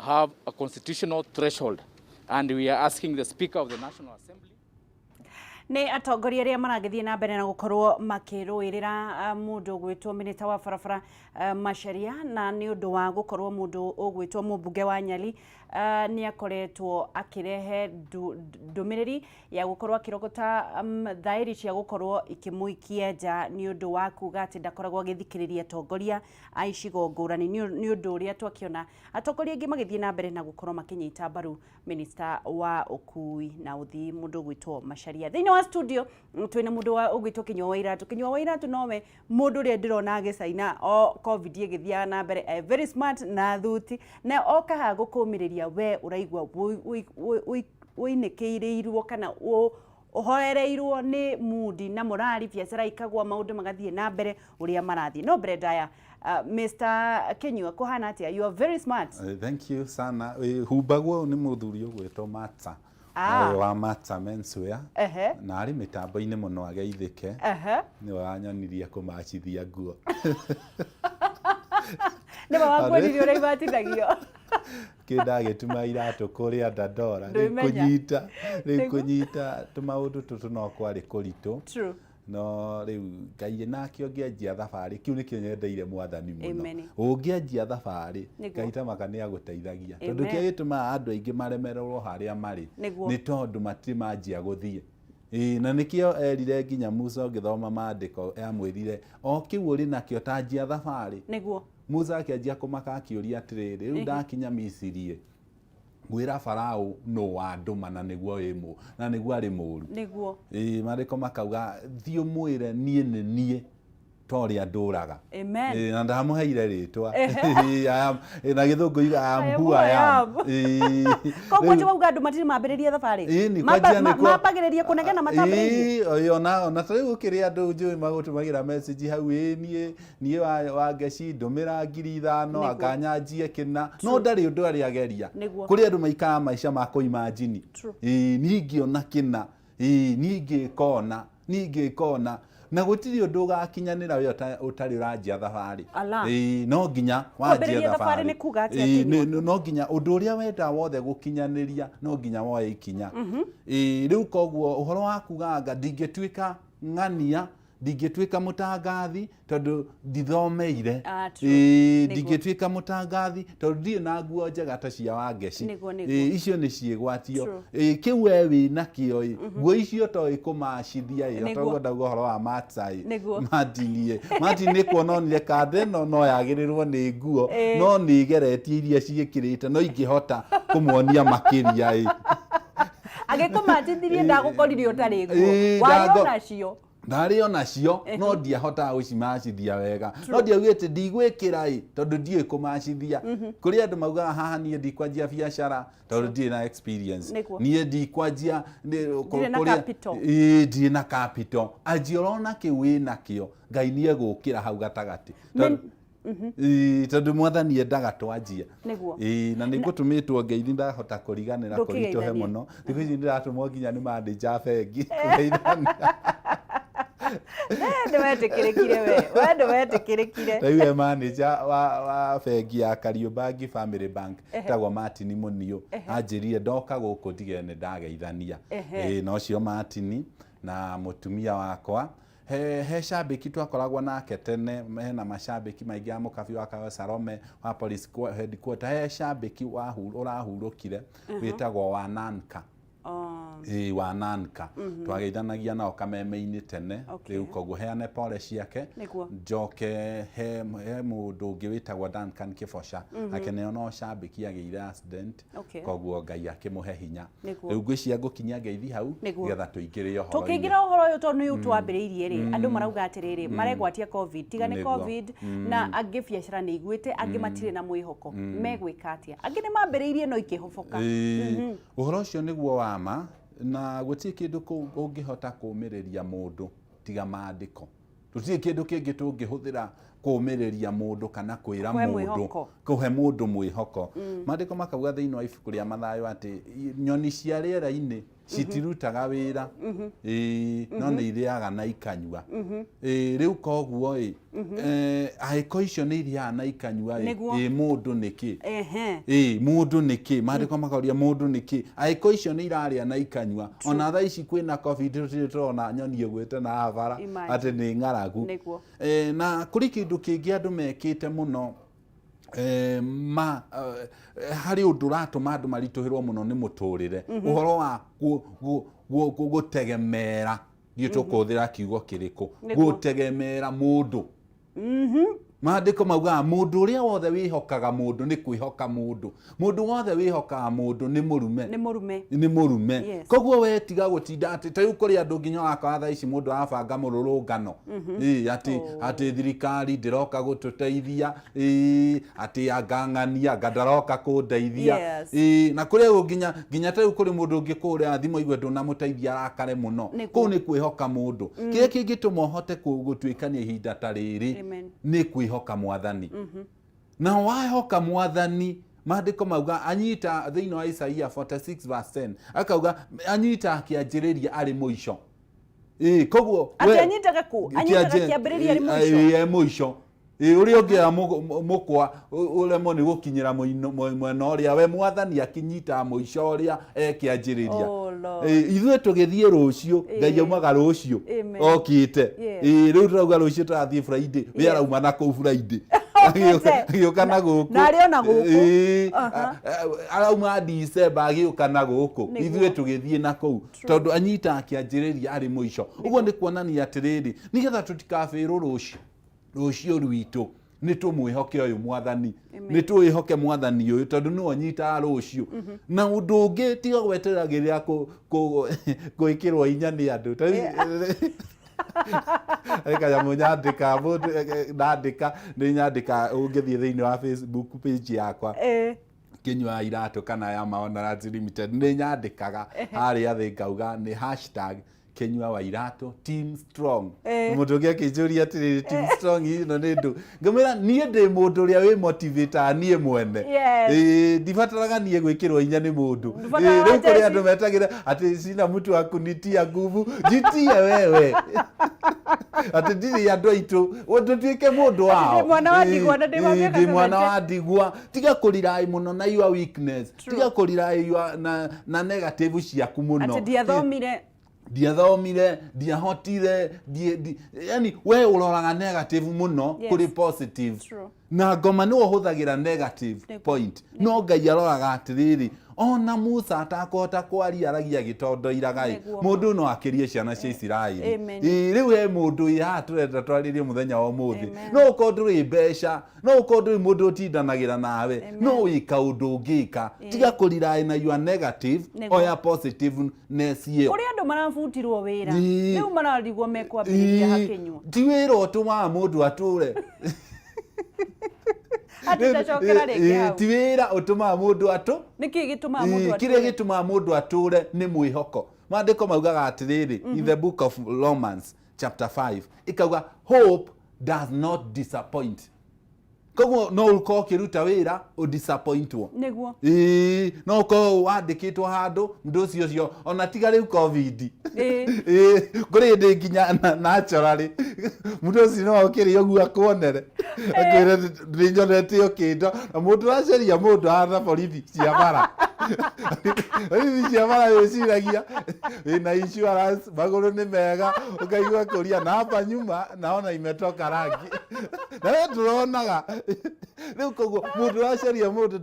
have a constitutional threshold, and we are asking the Speaker of the National Assembly. Nĩ atongoria arĩa maragĩthiĩ na mbere na gũkorwo makĩrũĩrĩra mũndũ ũgwĩtwo minista wa barabara Macharia, na nĩ ũndũ wa gũkorwo mũndũ ũgwĩtwo mũmbunge wa Nyali nĩ akoretwo akĩrehe ndũmĩrĩri ya gũkorwo akĩrogota thaĩri cia gũkorwo ikĩmũikia nja nĩ ũndũ wa kuga atĩ ndakoragwo agĩthikĩrĩria atongoria a icigo ngũrani, nĩ ũndũ ũrĩa twakĩona atongoria aingĩ magĩthiĩ na mbere na gũkorwo makĩnyita mbaru minista wa ũkui na ũthii mũndũ ũgwĩtwo Macharia. Thĩinĩ wa studio twĩna mũndũ wa ũgwĩtwo Kinyua wa Iratu. Kinyua wa Iratu nowe mũndũ ũrĩa ndĩrona agĩcaina o COVID ĩgĩthiaga na mbere, very smart na thuti, na oka haha gũkũmĩrĩria we ũraigua ũinĩkĩirĩirwo kana ũhoereirwo nĩ mundi na morali, biacara ikagwa, maũndũ magathiĩ na mbere ũrĩa marathiĩ. No mbere ndaya, Mr. Kinyua, kũhana atĩa? You are very smart. Thank you sana. Humbagwo nĩ mũthuri ũgwĩtwo Mata. Ũyũ wa Mata Menswear. Na arĩ mĩtambo-inĩ mũno ageithĩke. Nĩwe wanyonirie kũmacithia nguo. Nĩwe wakuonirie ũrĩa ibatithagio. Kĩndagĩtuma iratũ kũrĩa Dandora. Rĩu kũnyita, rĩu kũnyita tũmaũndũ tũtũ no kwarĩ kũritũ. No rĩu Ngai nake ũngĩanjia thabarĩ, kĩu nĩkĩo nyendeire mwathani mũno. Ũngĩanjia thabarĩ, Ngai ta maka nĩ agũteithagia. Tondũ kĩrĩa gĩtũmaga andũ aingĩ maremererwo harĩa marĩ, nĩ tondũ matirĩ manjia gũthiĩ. Ĩĩ, na nĩkĩo erire nginya Musa ũngĩthoma maandĩko, amwĩrire, o kĩu ũrĩ nakĩo ta anjia thabarĩ. Musa akĩanjia kũmaka akĩũria atĩrĩrĩ, rĩu ndakinya Misiri ĩ, ngwĩra Farao nũ wandũma na nĩguo wĩ mũ, na nĩguo arĩ mũru. Ĩĩ, maandĩko makauga thiĩ ũmwĩre niĩ nĩ niĩ ta ũrĩa ndũraga. Amen. Ĩĩ, na ndamũheire rĩtwa. Ĩĩ, I am, na gĩthũngũ yuga I am who I am. Ĩĩ. Koguo ti wauga andũ matirĩ mambĩrĩria thabarĩ? Ĩĩ, nĩ kwanjia nĩkuo. Mambagĩrĩria kũnegena matambĩrĩirie? Ĩĩ, ona ta rĩu gũkĩrĩ andũ njũĩ magũtũmagĩra message hau, ĩĩ niĩ niĩ Wangeci ndũmĩra 5,000 anga nyanjie kĩna, no ndarĩ ũndũ arĩ ageria. Kũrĩ andũ maikaraga maica ma kũimagine. Ĩĩ niĩ ingĩona kĩna, ĩĩ niĩ ingĩka ũna, niĩ ingĩka ũna, na gũtirĩ ũndũ ũgakinyanĩra we ũtarĩ ũranjia thabarĩ. Ĩĩ no nginya wanjie Kwambĩrĩria thabarĩ nĩ kuga atĩa, Ĩĩ, no nginya ũndũ ũrĩa wenda wothe gũkinyanĩria no nginya woe ikinya. Ĩĩ rĩu koguo ũhoro wa kuga anga ndingĩtuĩka ng'ania, ndingĩtuĩka mũtangathi tondũ ndithomeire. True. Ĩĩ, ndingĩtuĩka mũtangathi tondũ ndirĩ na nguo njega ta cia Wangeci. Ĩĩ, icio nĩ ciĩgwatio. Ĩĩ, kĩu we wĩ nakĩo ĩ, nguo icio to ĩkũmacithia ĩ, toguo ndauga ũhoro wa Matsa ĩ, Martin ĩ, Martin nĩ kuona onire kanda ĩno no yagĩrĩrwo nĩ nguo, no nĩ ĩgeretie iria ciĩkĩrĩte, no ingĩhota kũmuonia makĩria ĩ. Agĩkũmacithirie ndagũkorire ũtarĩ nguo, warĩ onacio. Ndarĩ onacio, no ndiahotaga gũcimacithia wega. No ndiaugĩte ndigwĩkĩra ĩ, tondũ ndiũĩ kũmacithia. Kũrĩ andũ maugaga haha niĩ ndikwanjia biacara tondũ ndirĩ na experience. Niĩ ndikwanjia Ndirĩ na capital. Ĩĩ, ndirĩ na capital. Anjia ũrona kĩu wĩnakĩo, Ngai nĩ egũkĩra hau gatagatĩ. Ĩĩ, tondũ mwathani endaga twanjie. Ĩĩ, na nĩ ngũtũmĩtwo ngeithi ndahota kũriganĩra kũritũhe mũno. Thikũ ici ndĩratũmwo nginya nĩ manager bengi kũgeithania. Nĩwetĩkĩrĩkire we. We nĩwetĩkĩrĩkire. Rĩu we manager wa bengi ya Kariobangi Family Bank etagwo Martin Muniu. Anjĩrire ndoka gũkũ ndige nĩ ndageithania. Ĩĩ, na ũcio Martin na mũtumia wakwa. He cambĩki twakoragwo nake tene, hena macambĩki maingĩ a mũkabi wa Kayo Salome wa Police Headquarter, he cambĩki ũrahurũkire wĩtagwo Wananka. Ĩĩ, Wananka. Twageithanagia nao kameme-inĩ tene. Rĩu koguo heane pole ciake. Njoke he mũndũ ũngĩ wĩtagwo Duncan Kĩboca. Nake nĩo no cambĩki agĩire accident. Koguo Ngai akĩmũhe hinya. Rĩu ngwĩciria ngũkinyia ngeithi hau nĩgetha tũingĩre ũhoro-inĩ. Tũkĩingĩra ũhoro ũyũ tondũ nĩ twambĩrĩirie rĩ, andũ marauga atĩrĩrĩ, maregwatia COVID, tiga nĩ COVID na angĩ biacara nĩ igwĩte, angĩ matirĩ na mwĩhoko, megwĩka atĩa? Angĩ nĩ mambĩrĩirie no ikĩhoboka. Ũhoro ũcio nĩguo wa ma, na gũtirĩ kĩndũ ũngĩhota kũũmĩrĩria mũndũ tiga maandĩko. Tũtirĩ kĩndũ kĩngĩ tũngĩhũthĩra Kũũmĩrĩria mũndũ kana kwĩra Kũhe mũndũ, mwĩhoko. Kũhe mũndũ mwĩhoko. Maandĩko makauga thĩinĩ wa ibuku rĩa Mathayo atĩ nyoni cia rĩera-inĩ citirutaga wĩra, ĩĩ, no nĩ irĩaga na ikanyua. Ĩĩ, rĩu koguo ĩ, angĩkorwo icio nĩ irĩaga na ikanyua ĩ, ĩ mũndũ nĩkĩ? Ĩĩ, mũndũ nĩkĩ? Maandĩko makauria mũndũ nĩkĩ? Angĩkorwo icio nĩ irarĩa na ikanyua, ona thaa ici kwĩna COVID, tũtirĩ tũrona nyoni ĩgwĩte na haha bara atĩ nĩ ng'aragu. Na kũrĩ kĩndũ kĩngĩ andũ mekĩte mũno, ma harĩ ũndũ ũratũma andũ maritũhĩrwo mũno nĩ mũtũrĩre, ũhoro wa gũtegemera, ndiũ tũkũhũthĩra kiugo kĩrĩkũ, gũtegemera mũndũ. Maandĩko maugaga mũndũ ũrĩa wothe wĩhokaga mũndũ nĩ kwĩhoka mũndũ, mũndũ wothe wĩhokaga mũndũ nĩ mũrume. Nĩ mũrume. Nĩ mũrume. Koguo we tiga gũtinda atĩ ta rĩu kũrĩ andũ nginya ũrakora thaa ici mũndũ arabanga mũrũrũngano, ĩĩ, atĩ atĩ thirikari ndĩroka gũtũteithia, ĩĩ, atĩ angang'ania anga ndaroka kũndeithia. Ĩĩ, na kũrĩ ũguo nginya ta rĩu kũrĩ mũndũ ũngĩ kũrĩa thimũ aigue ndũnamũteithia arakare mũno. Kũu nĩ kwĩhoka mũndũ. Kĩrĩa kĩngĩtũma ũhote gũtuĩkania ihinda ta rĩrĩ nĩ kwĩhoka Mwathani. Na wahoka Mwathani, maandĩko mauga anyita thĩinĩ wa Isaia 46 verse 10, akauga anyita akĩanjĩrĩria arĩ mũico. Ĩĩ, koguo Atĩ anyitaga kũ? Anyitaga kĩambĩrĩria arĩ mũico? Ĩĩ, e mũico. Ĩĩ, ũrĩa ũngĩoya mũkwa ũremwo nĩ gũkinyĩra mwena ũrĩa, we Mwathani akĩnyitaga mũico ũrĩa ekĩanjĩrĩria. Oh, Lord. Ĩĩ, ithuĩ tũgĩthiĩ rũciũ, Ngai aumaga rũciũ okĩte. Ĩĩ, rĩu tũrauga rũciũ tũrathiĩ Friday, we arauma na kũu Friday. Okĩte. Agĩũka na gũkũ. Na arĩ o na gũkũ. Ĩĩ, arauma December agĩũka na gũkũ. Ithuĩ tũgĩthiĩ na kũu. Tondũ anyitaga kĩanjĩrĩria arĩ mũico. Ũguo nĩ kuonania atĩrĩrĩ, nĩgetha tũtikabĩrwo rũciũ, rũciũ rwitũ nĩ tũmwĩhoke ũyũ Mwathani, nĩ twĩhoke Mwathani ũyũ tondũ nĩwe ũnyitaga rũciũ. Na ũndũ ũngĩ, tiga gweteragĩrĩra gwĩkĩrwo hinya nĩ andũ. Ta rĩu, harĩ kanyamũ nyandĩka, mũndũ ndandĩka, nĩ nyandĩka, ũngĩthiĩ thĩinĩ wa Facebook page yakwa, Kinyua Iratũ kana ya Maonarands Limited, nĩ nyandĩkaga harĩa thĩ ngauga nĩ hashtag Kinyua wa Iratũ Team Strong. Mũndũ ũngĩ akĩnjũria atĩrĩrĩ, Team Strong ĩno nĩ ndũ? Ngamwĩra niĩ ndĩ mũndũ ũrĩa wĩ motivator niĩ mwene. Ĩĩ, ndibataraga niĩ gwĩkĩrwo hinya nĩ mũndũ. Ndũbataraga Ĩĩ, rĩu kũrĩ jeshi. Andũ metagĩra atĩ sina mtu wa kunitia nguvu, jitie wewe. Atĩ ndirĩ andũ aitũ, tũtuĩke mũndũ wao. Ndĩ mwana wa Ĩĩ, ndigwa na ndĩ wa ĩĩ, mĩaka ndĩ mwana 70. Wa ndigwa. Tiga kũrely mũno na your weakness. Tiga kũrely your na negative ciaku mũno. Atĩ ndiathomire. Ndiathomire, ndiahotire, yani we ũroraga negative mũno kũrĩ positive. Na ngoma nĩwe ũhũthagĩra negative point, no Ngai aroraga atĩrĩrĩ, ona Musa atakũhota kwaria aragia agĩtondoiraga ĩ, mũndũ no akĩrie ciana cia Isiraeli. Ĩĩ, rĩu he mũndũ wĩ haha tũrenda twarĩrie mũthenya wa ũmũthĩ. No ũkorwo ndũrĩ mbeca, no ũkorwo ndũrĩ mũndũ ũtindanagĩra nawe, no wĩ kaũndũ ũngĩka. Tiga kũrely na your negative, oya positiveness ĩyo. Kũrĩ andũ marabutirwo wĩra, rĩu mararigwo mekwambĩrĩria hakĩnyua. Ti wĩra ũtũmaga mũndũ atũre. Atĩ ndacokera rĩngĩ hau. Ti wĩra ũtũmaga mũndũ atũ. Nĩkĩ gĩtũmaga mũndũ atũre? Kĩrĩa gĩtũmaga mũndũ atũre nĩ mwĩhoko. Maandĩko maugaga atĩrĩrĩ, in the book of Romans chapter 5, ĩkauga hope does not disappoint. Koguo no ũkorwo ũkĩruta wĩra ũdisappointwo. Ĩĩ, no ũkorwo wandĩkĩtwo handũ mũndũ ũcio ũcio ona tiga rĩu COVID. Ĩĩ, kũrĩ hĩndĩ nginya naturally mũndũ ũcio no okĩre ũguo akuonere, akwĩre nĩ nyonete ũkĩndo, na mũndũ ũracaria mũndũ ahana borithi cia bara. Borithi cia bara wĩciragia wĩna insurance, magũrũ nĩ mega, ũkaigua kũria na hapa nyuma naona imetoka rangi na we ndũronaga. Rĩu koguo mũndũ ũracaria mũndũ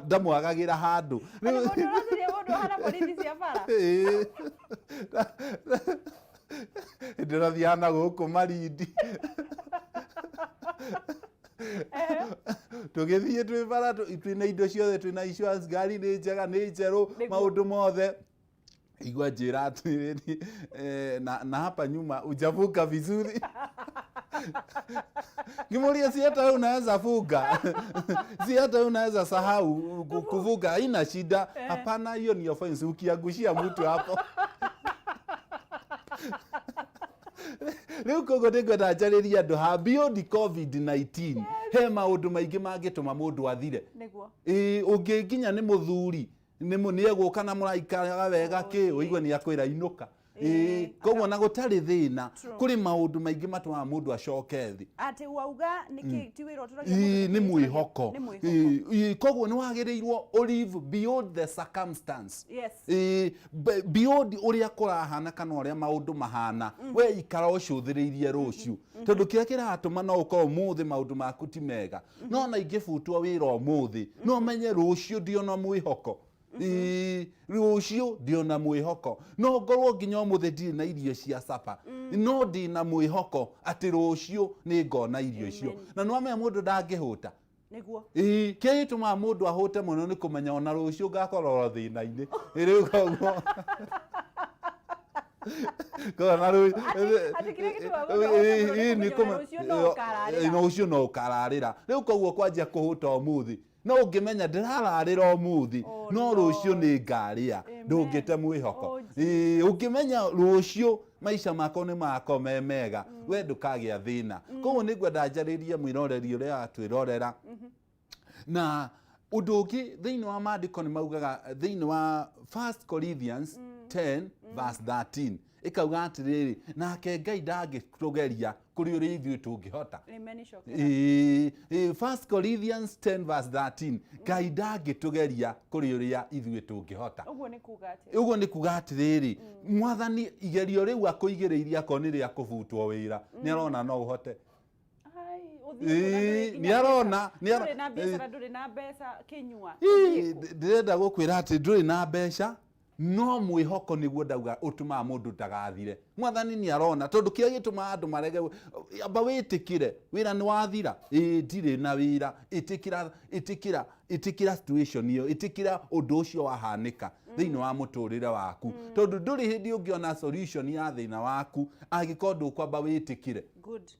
ndamwagagĩra handũ. Mũndũ ũracaria mũndũ ahana borithi cia bara. Ĩĩ. Hĩndĩ ũrathiaga na gũkũ Malindi, tũgĩthiĩ twĩ bara, twĩna indo ciothe, twĩna insurance, ngari nĩ njega, nĩ njerũ, maũndũ mothe. Igua njĩra atĩrĩrĩ, na hapa nyuma hujafunga vizuri. Ngĩmũria, si hata wewe unaweza funga, si hata wewe unaweza sahau kufunga, haina shida. Hapana, hiyo ni offense ukiangushia mtu hapo. Rĩu koguo nĩngwenda njarĩrie andũ ha beyond COVID-19, he maũndũ maingĩ mangĩtũma mũndũ athire. Nĩguo. Ĩĩ, ũngĩ nginya nĩ mũthuri nĩ egũka na mũraikaraga wega kĩ, ũigue nĩ akwĩra inũka. Ĩĩ, koguo na gũtarĩ thĩna, kũrĩ maũndũ maingĩ matũmaga mũndũ acoke thĩ. Atĩ wauga nĩ kĩ ti wĩra ũtũragia Ĩĩ, mũndũ, nĩ mwĩhoko. Nĩ mwĩhoko. Ĩĩ, ĩĩ, koguo nĩ wagĩrĩirwo ũ live beyond the circumstance. Ĩĩ, beyond ũrĩa kũrahana kana ũrĩa maũndũ mahana, we ikara ũcũthĩrĩirie rũciũ, tondũ kĩrĩa kĩratũma no ũkorwo ũmũthĩ maũndũ maku ti mega, no na ingĩbutwo wĩra ũmũthĩ, no menye rũciũ ndiona mwĩhoko. Ĩĩ, rũciũ ndĩona mwĩhoko. No ngorwo nginya ũmũthĩ ndirĩ na irio cia capa, no ndĩna mwĩhoko atĩ rũciũ nĩ ngona irio icio. Na nĩwamenya mũndũ ndangĩhũta. Nĩguo. Ĩĩ, kĩrĩa gĩtũmaga mũndũ ahũte mũno nĩ kũmenya ona rũciũ ngakorwo oro thĩna-inĩ. Rĩu koguo koguo na rũciũ Atĩ kĩrĩa gĩtũmaga mũndũ ahũte mũno nĩ Ĩĩ, nĩ kũmenya ona rũciũ no ũkararĩra. No rũciũ no ũkararĩra. Rĩu koguo kwanjia kũhũta ũmũthĩ, no ũngĩmenya ndĩrararĩra ũmũthĩ, Oh, no rũciũ Lord. nĩ ngarĩa, Amen. ndũngĩte mwĩhoko. Oh, Ĩĩ, ũngĩmenya rũciũ maica makwa nĩ makorwo me mega, we ndũkagĩa thĩna. Koguo nĩ ngwenda njarĩrie mwĩroreri ũrĩa watwĩrorera. Na ũndũ ũngĩ thĩinĩ wa maandĩko nĩ maugaga thĩinĩ wa 1 Corinthians 10 verse 13, ĩkauga atĩrĩrĩ, nake Ngai ndangĩtũgeria kũrĩ ũrĩa ithuĩ tũngĩhota. Amen, icokera. Ĩĩ, ĩĩ, 1 Corinthians 10 verse 13, Ngai ndangĩtũgeria kũrĩ ũrĩa ithuĩ tũngĩhota. Ũguo nĩ kuga atĩa? Ũguo nĩ kuga atĩrĩrĩ, Mwathani igerio rĩu akũigĩrĩirie akorwo nĩ rĩa kũbutwo wĩra, nĩ arona no ũhote. Ai, ũthiĩ kũ na ndũrĩ Ĩĩ, nginya nĩ arona, mbeca. Ndũrĩ na biacara, ndũrĩ na mbeca kĩnyua. Ĩĩ, Ũthiĩ kũ? Ndĩrenda gũkwĩra atĩ ndũrĩ na mbeca, no mwĩhoko nĩguo ndauga ũtũmaga mũndũ ndagathire. Mwathani nĩ arona, tondũ kĩrĩa gĩtũmaga andũ marege, amba wĩtĩkĩre wĩra nĩ wathira. Ĩĩ, ndirĩ na wĩra. Ĩtĩkĩra, ĩtĩkĩra, ĩtĩkĩra situation ĩyo, ĩtĩkĩra ũndũ ũcio wahanĩka thĩinĩ wa mũtũrĩre waku, tondũ ndũrĩ hĩndĩ ũngĩona solution ya thĩna waku angĩkorwo ndũkwamba wĩtĩkĩre. Good.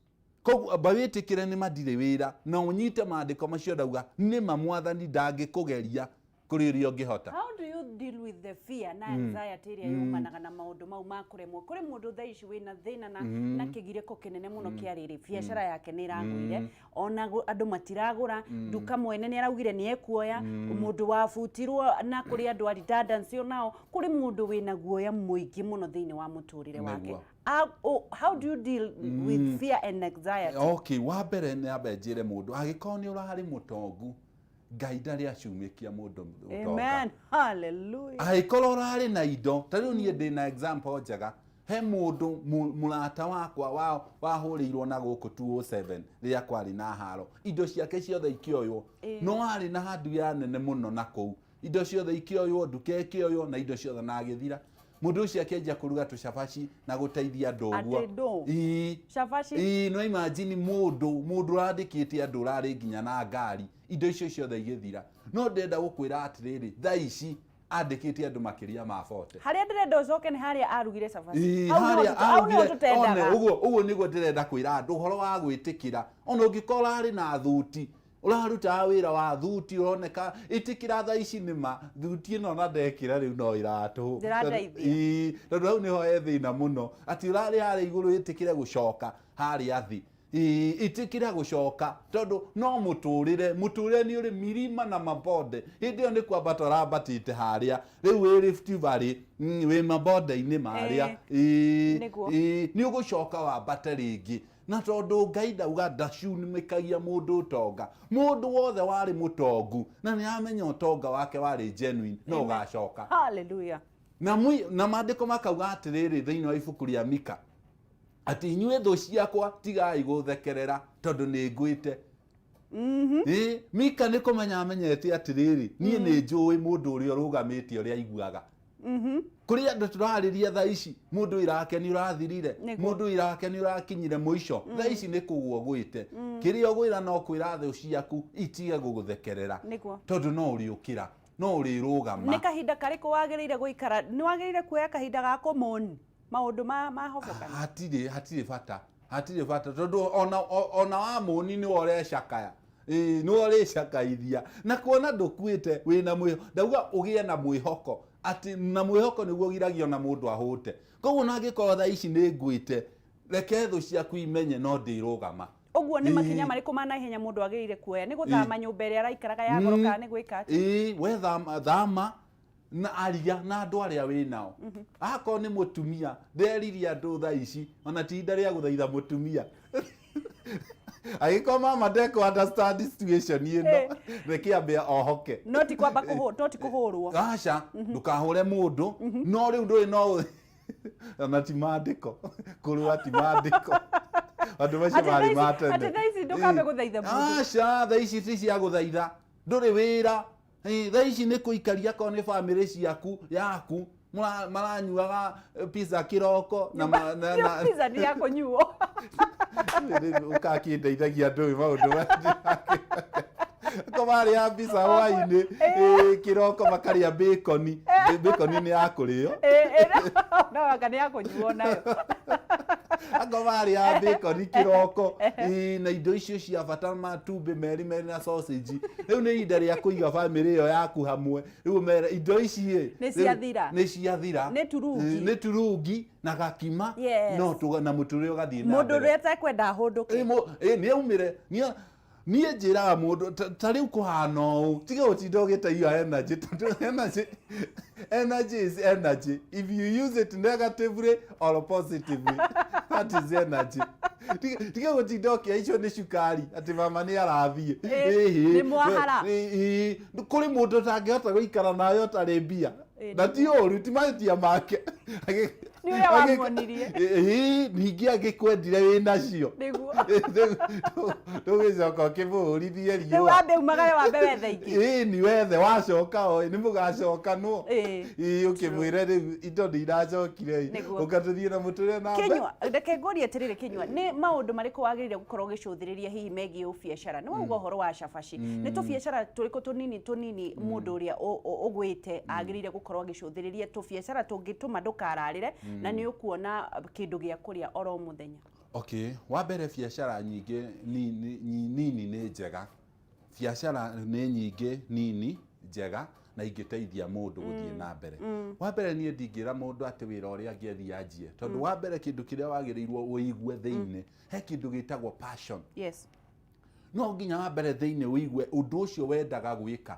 Koguo amba wĩtĩkĩre nĩ ma ndirĩ wĩra, na ũnyite maandĩko macio ndauga nĩ ma Mwathani ndangĩkũgeria kũrĩ ũrĩa ũngĩhota. How do you deal with the fear na anxiety ĩrĩa yumanaga na maũndũ mau ma kũremwo? Kũrĩ mũndũ thaa ici wĩna thĩna na kĩgirĩko kĩnene mũno kĩa rĩrĩ, biacara yake nĩ ĩragũire, ona andũ matiragũra, nduka mwene nĩ araugire nĩ ekuoya, mũndũ wabutirwo na kũrĩ andũ a redundancy onao, kũrĩ mũndũ wĩna guoya mũingĩ mũno thĩinĩ wa mũtũrĩre wake. Nĩguo. How do you deal with fear and anxiety? Okay, wa mbere nĩ ambe njĩre mũndũ, angĩkorwo nĩ ũrarĩ mũtongu, Ngai ndarĩ acumĩkia mũndũ ũtonga. Amen. Hallelujah. Angĩkorwo ũrarĩ na indo, ta rĩu niĩ ndĩ na example njega, he mũndũ mũrata wakwa wahũrĩirwo na gũkũ 207 rĩrĩa kwarĩ na haro, indo ciake ciothe ikĩoywo, no arĩ na handu ya nene mũno na kũu, indo ciothe ikĩoywo, nduka ĩkĩoywo na indo ciothe, na agĩthira. Mũndũ ũcio akĩanjia kũruga tũcabaci na gũteithia andũ ũguo. Atĩ ndũ? Ĩĩ. Cabaci? Ĩĩ, no imagine mũndũ ũrandĩkĩte andũ, ũrarĩ nginya na ngari, indo icio ciothe igĩthira. No ndĩrenda gũkwĩra atĩrĩrĩ, thaa ici andĩkĩte andũ makĩria ma 40. Harĩa ndĩrenda ũcoke nĩ harĩa arugire cabaci. Ĩĩ, Hau nĩho harĩa hau nĩho arugire, tũtendaga. one, ũguo nĩguo ndĩrenda kwĩra andũ ũhoro wa gwĩtĩkĩra. Ona ũngĩkorwo ũrarĩ na thuti, ũrarutaga wĩra wa thuti, ũroneka ĩtĩkĩra thaa ici nĩma thuti ĩno na ndekĩra rĩu no ĩratũhũ. Ndĩrandeithia. Ĩĩ, tondũ hau nĩho he thĩna mũno, atĩ ũrarĩ harĩa igũrũ, ĩtĩkĩre gũcoka harĩa thĩ. Ĩĩ, ĩtĩkĩra gũcoka, tondũ no mũtũrĩre nĩ ũrĩ milima na mabonde. Hĩndĩ ĩyo nĩ kwambata ũrambatĩte harĩa, rĩu wĩ Rift Valley, wĩ mabonde-inĩ marĩa. Ĩĩ, Nĩguo. ĩĩ, nĩ ũgũcoka wambate rĩngĩ. Na tondũ Ngai ndauga ndacunĩkagia mũndũ ũtonga, mũndũ wothe warĩ mũtongu na nĩ amenya ũtonga wake warĩ genuine, no ũgacoka. Hallelujah. Na maandĩko makauga atĩrĩrĩ thĩinĩ wa ibuku rĩa Mika, atĩ inyuĩ thũ ciakwa tigai gũthekerera tondũ nĩ ngwĩte. Ĩĩ, Mika nĩ kũmenya amenyete atĩrĩrĩ, niĩ nĩ njũĩ mũndũ ũrĩa ũrũgamĩte ũrĩa aiguaga. Kũrĩ andũ tũrarĩria thaa ici, mũndũ wĩra wake nĩ ũrathirire, mũndũ wĩra wake nĩ ũrakinyire mũico, thaa ici nĩ kũgũa ũgwĩte. Kĩrĩa ũgwĩra no kwĩra thũ ciaku itige gũgũthekerera, tondũ no ũrĩũkĩra, no ũrĩrũgama. Nĩ kahinda karĩkũ wagĩrĩire gũikara? Nĩ wagĩrĩire kuoya kahinda ga kũmoni maũndũ ma hobokana? Hatirĩ bata, hatirĩ bata, tondũ ona wa mũni nĩwe ũrecakaya. Ĩĩ, nĩwe ũrĩcakaithia na kuona ndũkuĩte wĩna mwĩhoko. Ndauga ũgĩe na mwĩhoko, atĩ na mwĩhoko nĩguo ũgiragia ona mũndũ ahũte. Koguo na angĩkorwo thaa ici nĩ ngwĩte, Reke thũ ciaku imenye no ndĩrũgama. Ũguo nĩ makinya marĩkũ ma naihenya mũndũ agĩrĩire kuoya? Nĩ gũthama nyũmba ĩrĩa araikaraga ya goro kana nĩ gwĩka atĩa? Ĩĩ, we thama, thama na aria na andũ arĩa wĩ nao. Akorwo nĩ mũtumia, nderirie andũ thaa ici, ona ti ihinda rĩa gũthaitha mũtumia. Angĩkorwo mama ndekũ understand situation ĩno, reke ambe ohoke. No ti kwamba kũhũ, no ti kũhũrwo. Aca, ndũkahũre mũndũ, no rĩu ndũrĩ no ona ti maandĩko, kũrũa ti maandĩko. Andũ macio Atĩ marĩ thaa ici- ma tene. atĩ thaa ici ndũkambe gũthaitha mũndũ. Aca, thaa ici ti cia gũthaitha, ndũrĩ wĩra. Ĩ, thaa ici nĩ kũikaria akorwo nĩ bamĩrĩ ciaku yaku maranyuaga pizza kĩroko na Pizza nĩ ya kũnyuo. Ũkakĩndeithagia ndũĩ maũndũ ko marĩa pizza hwainĩ, ĩ, kĩroko makarĩa bacon. Bacon nĩ ya kũrĩo. No anga nĩ ya kũnyuo nayo. Ako marĩa bacon kĩroko, ĩ, na indo icio cia bata, matumbĩ merĩ merĩ na sausage. Rĩu nĩ ihinda rĩa kũiga bamĩrĩ ĩyo yaku hamwe. Rĩu ũmere indo ici ĩ, Nĩ rĩu ciathira. nĩ ciathira. Nĩ turungi. Ĩ, nĩ turungi na gakima. No na mũtũrĩre ũgathiĩ na Mũndũ mbere. ũrĩa atekwenda ahũndũke. Ĩ, nĩ aumĩre. Niĩ njĩraga mũndũ ta rĩu kũhana ũũ, tiga gũtinda ũgĩteithia energy, tondũ energy is energy. If you use it negatively or positively, that is energy. Tiga gũtinda ũkĩhaicio nĩ cukari atĩ mama nĩ arathiĩ. Ĩ, nĩ mwahara. Kũrĩ mũndũ ũtangĩhota gũikara nawe ũtarĩ mbia. Na ti ũru, ti mahĩtia make. Nĩ ũrĩa wamuonirie. Ĩĩ, ningĩ angĩkwendire wĩ nacio. Nĩguo. Ndũgĩcoka ũkĩmũhũrithie Rĩu riũa. wambe umagare wambe wethe ingĩ. Ĩĩ, ni wethe wacoka o nĩ mũgacokanwo. Ĩĩ, ũkĩmwĩre rĩu indo nĩ iracokire ĩ. Nĩguo. Ũka tũthiĩ na mũtũrĩre na mbere. Kinyua, reke ngũrie atĩrĩrĩ Kinyua, nĩ maũndũ marĩkũ wagĩrĩire gũkorwo ũgĩcũthĩrĩria hihi megiĩ ũbiacara? Nĩ wauga ũhoro wa cabaci. Nĩ tũbiacara tũrĩkũ tũnini tũnini mũndũ ũrĩa ũgwĩte agĩrĩire gũkorwo agĩcũthĩrĩria, tũbiacara tũngĩtũma ndũkararĩre na nĩ ũkuona kĩndũ gĩa kũrĩa oro mũthenya? Okay, wa mbere biacara nyingĩ nini nĩ njega. Biacara nĩ nyingĩ nini njega na ingĩteithia mũndũ gũthiĩ na mbere. Wa mbere niĩ ndingĩra mũndũ atĩ wĩra ũrĩa angĩathiĩ anjie, tondũ wa mbere kĩndũ kĩrĩa wagĩrĩirwo ũigue thĩinĩ, he kĩndũ gĩtagwo passion. No nginya wa mbere thĩinĩ ũigue ũndũ ũcio wendaga gwĩka.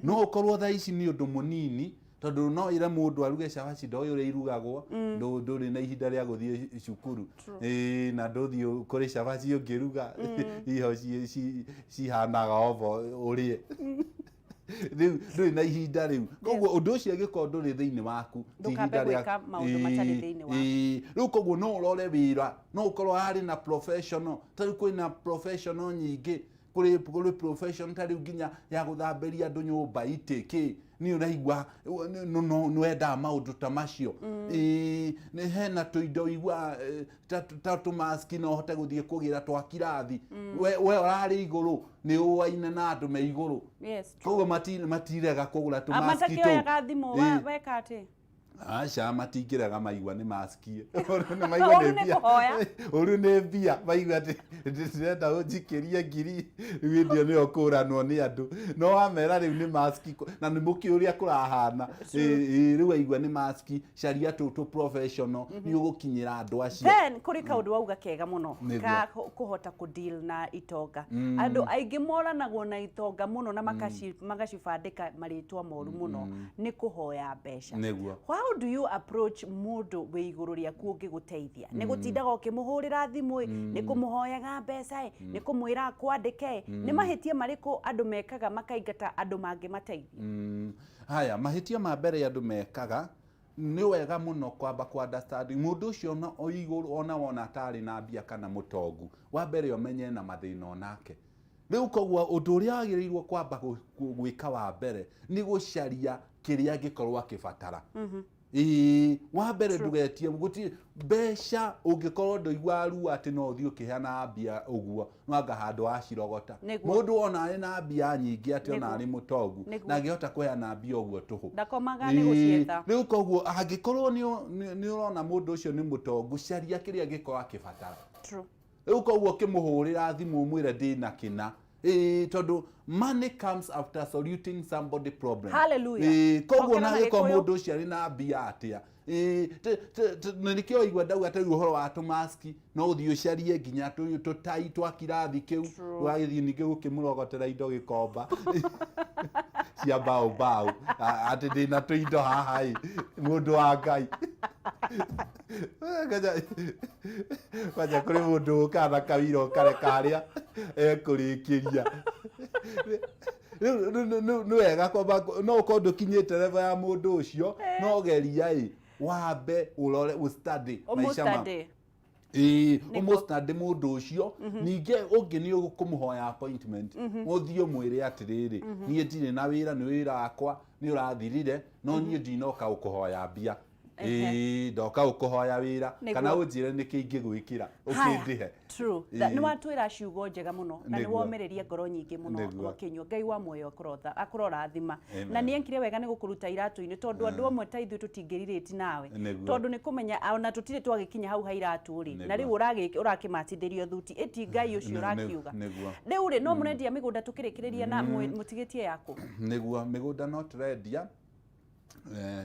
No ũkorwo thaa ici nĩ ũndũ mũnini, tondũ no ĩre mũndũ aruge cabaci ndoĩ ũrĩa irugagwo, ndũrĩ na ihinda rĩa gũthiĩ cukuru. Ĩĩ, na ndũthiĩ kũrĩ cabaci ũngĩruga, iho cihanaga ovo ũrĩe. Rĩu ndũrĩ na ihinda rĩu. Koguo ũndũ ũcio angĩkorwo ndũrĩ thĩinĩ waku, ti Ndũkambe ihinda rĩa gwĩka maũndũ matarĩ thĩinĩ waku. Ĩĩ, rĩu koguo no ũrore wĩra, no ũkorwo harĩ na professional, ta rĩu kwĩna professional nyingĩ, kũrĩ profession ta rĩu nginya ya gũthambĩria andũ nyũmba itĩ kĩ, nĩ ũraigua nĩ wendaga maũndũ ta macio. Ĩĩ, nĩ hena tũindo ũiguaga ta tũmaski no ũhote gũthiĩ kũgĩra twa kirathi. We ũrarĩ igũrũ, nĩ ũaine na andũ me igũrũ. Koguo matirega kũgũra tũmaski tũu. Matakĩoyaga thimũ, weka atĩ? Aca, matingĩrega maigua nĩ maski. Nĩ maigua Ũru nĩ nĩ mbia. kũhoya. Ũru nĩ mbia, maigua atĩ ndĩrenda ũnjikĩrie ngiri, rĩu hĩndĩ ĩyo nĩyo kũranwo nĩ andũ. No wamera rĩu nĩ maski, na nĩ mũkĩũĩ ũrĩa kũrahana. Rĩu waigua nĩ maski, caria tũtũ professional, nĩ ũgũkinyĩra andũ acio. Then kũrĩ kaũndũ wauga kega mũno, Nĩguo. ka kũhota kũ deal na itonga. Andũ aingĩ moranagwo na itonga mũno na magacibandĩka marĩtwa moru mũno, nĩ kũhoya mbeca. Nĩguo. How do you approach mũndũ wĩ igũrũ rĩaku ũngĩgũteithia? Nĩ gũtindaga ũkĩmũhũrĩra thimũ ĩ, nĩ kũmũhoyaga mbeca ĩ, nĩ kũmwĩra akwandĩke ĩ? Nĩ mahĩtia marĩkũ andũ mekaga makaingata andũ mangĩmateithia? Haya, mahĩtia ma mbere andũ mekaga, nĩ wega mũno kwamba kũ understand mũndũ ũcio ona o igũrũ, ona wona atarĩ na mbia kana mũtongu, wa mbere ũmenye na mathĩna onake. Rĩu koguo ũndũ ũrĩa wagĩrĩirwo kwamba gwĩka wa mbere nĩ gũcaria kĩrĩa angĩkorwo akĩbatara. Ĩĩ, wa mbere ndũgetie gũtirĩ mbeca, ũngĩkorwo ndũiguaga ruo atĩ no ũthiĩ ũkĩheanaga mbia ũguo, no anga handũ wacirogota. Mũndũ ona arĩ na mbia nyingĩ atĩ ona arĩ mũtongu, ndangĩhota kũheana mbia ũguo tũhũ. Ndakomaga nĩ gũcietha. Rĩu koguo angĩkorwo nĩ ũrona mũndũ ũcio nĩ mũtongu, caria kĩrĩa angĩkorwo akĩbatara. Rĩu koguo ũkĩmũhũrĩra thimũ ũmwĩre ndĩna kĩna. Ĩĩ, tondũ money comes after soluting somebody problem. Hallelujah. Ĩĩ, koguo Cokera na na angĩkorwo Gĩkũyũ. mũndũ ũcio arĩ na mbia atĩa, Ĩĩ, na nĩkĩo waigua ndauga ta rĩu ũhoro wa tũmaski no ũthiĩ ũcarie nginya tũtai twa kirathi kĩu ũgagĩthiĩ ningĩ gũkĩmũrogotera indo gĩkomba cia mbaũ mbaũ atĩ ndĩna tũindo haha ĩ mũndũ wa Ngai. Kwanja kũrĩ mũndũ ũkaga na kawira ũkareka harĩa ekũrĩkĩria. Rĩu nĩ wega kwamba no ũkorwo ndũkinyĩte level ya mũndũ ũcio, no geria ĩ wambe ũrore, ũ study maica ma Ũmũ-study. Ĩĩ, Nĩguo. ũmũ-study mũndũ ũcio. Ningĩ ũngĩ nĩ ũkũmũhoya appointment, ũthiĩ ũmwĩre atĩrĩrĩ, niĩ ndirĩ na wĩra, nĩ wĩra wakwa nĩ ũrathirire, no niĩ ndinoka gũkũhoya mbia. Ĩĩ, ndoka gũkũhoya wĩra kana ũnjĩre nĩkĩ ingĩgwĩkĩra ũkĩndĩhe. True. Ĩĩ. Nĩ watwĩra ciugo njega mũno na nĩ womĩrĩria ngoro nyingĩ mũno. Kinyua Ngai wa muoyo akũrorathima. Amen. Na nĩ enkire wega nĩ gũkũruta iratũ-inĩ, tondũ andũ amwe ta ithuĩ tũtingĩrirĩti nawe. Tondũ nĩ kũmenya ona tũtirĩ twagĩkinya hau ha iratũ rĩ, na rĩu ũrakĩmatithĩrio thuti ĩti Ngai ũcio ũrakiuga. Rĩu rĩ, no mũrendia mĩgũnda tũkĩrĩkĩrĩria na mũtigĩtie yaku? Nĩguo, mĩgũnda no tũrendia.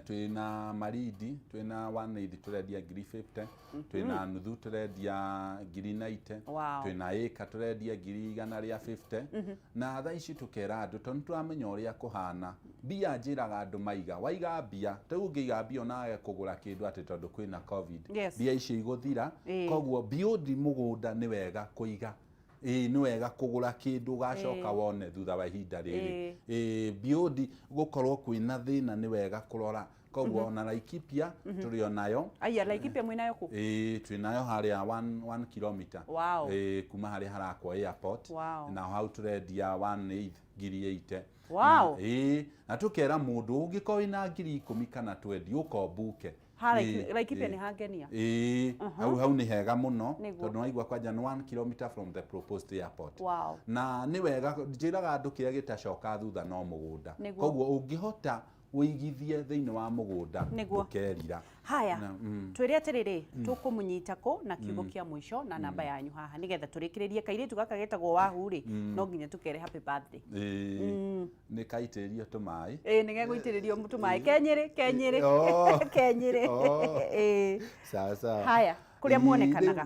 Twĩna Malindi, twĩna 180 tũrendia ngiri 50, twĩna nuthu tũrendia ngiri 90, twĩna ĩka tũrendia ngiri igana rĩa 50. Na thaa ici tũkera andũ, tondũ nĩtũramenya ũrĩa kũhana. Mbia njĩraga andũ maiga, waiga mbia, ta rĩu ũngĩiga mbia onage kũgũra kĩndũ atĩ tondũ kwĩna COVID, mbia icio igũthira. Koguo build mũgũnda nĩ wega kũiga. Ĩĩ, nĩ wega kũgũra kĩndũ ũgacoka wone thutha wa ihinda rĩrĩ. Ĩĩ, build gũkorwo kwĩna thĩna nĩ wega kũrora. Koguo ona Laikipia tũrĩ onayo. Aya, Laikipia mwĩnayo kũ? Ĩĩ, twĩnayo harĩa 1 kilometer. Ĩĩ, kuma harĩa harakwo airport. Na hau tũrendia one eighth ngiri 80. Ĩĩ, na tũkera mũndũ ũngĩkorwo wĩna ngiri 10 kana 20 ũkombuke. Ha Laikipia nĩ hangenia. Ĩĩ, hau hau nĩ hega mũno tondũ waigua kwanja nĩ 1 kilometer from the proposed airport. Na nĩ wega njĩraga andũ kĩrĩa gĩtacoka thutha no mũgũnda. Koguo ũngĩhota ũigithie thĩinĩ wa mũgũnda ndũkerira. Haya, twĩre atĩrĩrĩ, tũkũmũnyita kũ na kiugo kĩa mũico na namba yanyu haha nĩgetha tũrĩkĩrĩrie kairĩtu gaka getagwo Wahu rĩ, no nginya tũkere happy birthday. Ĩĩ, nĩ kaitĩrĩrio tũmaĩ. Ĩĩ, nĩ gegũitĩrĩrio tũmaĩ. Kenyĩrĩ, kenyĩrĩ. Kenyĩrĩ. Ĩĩ. Sawa sawa. Haya, kũrĩa muonekanaga.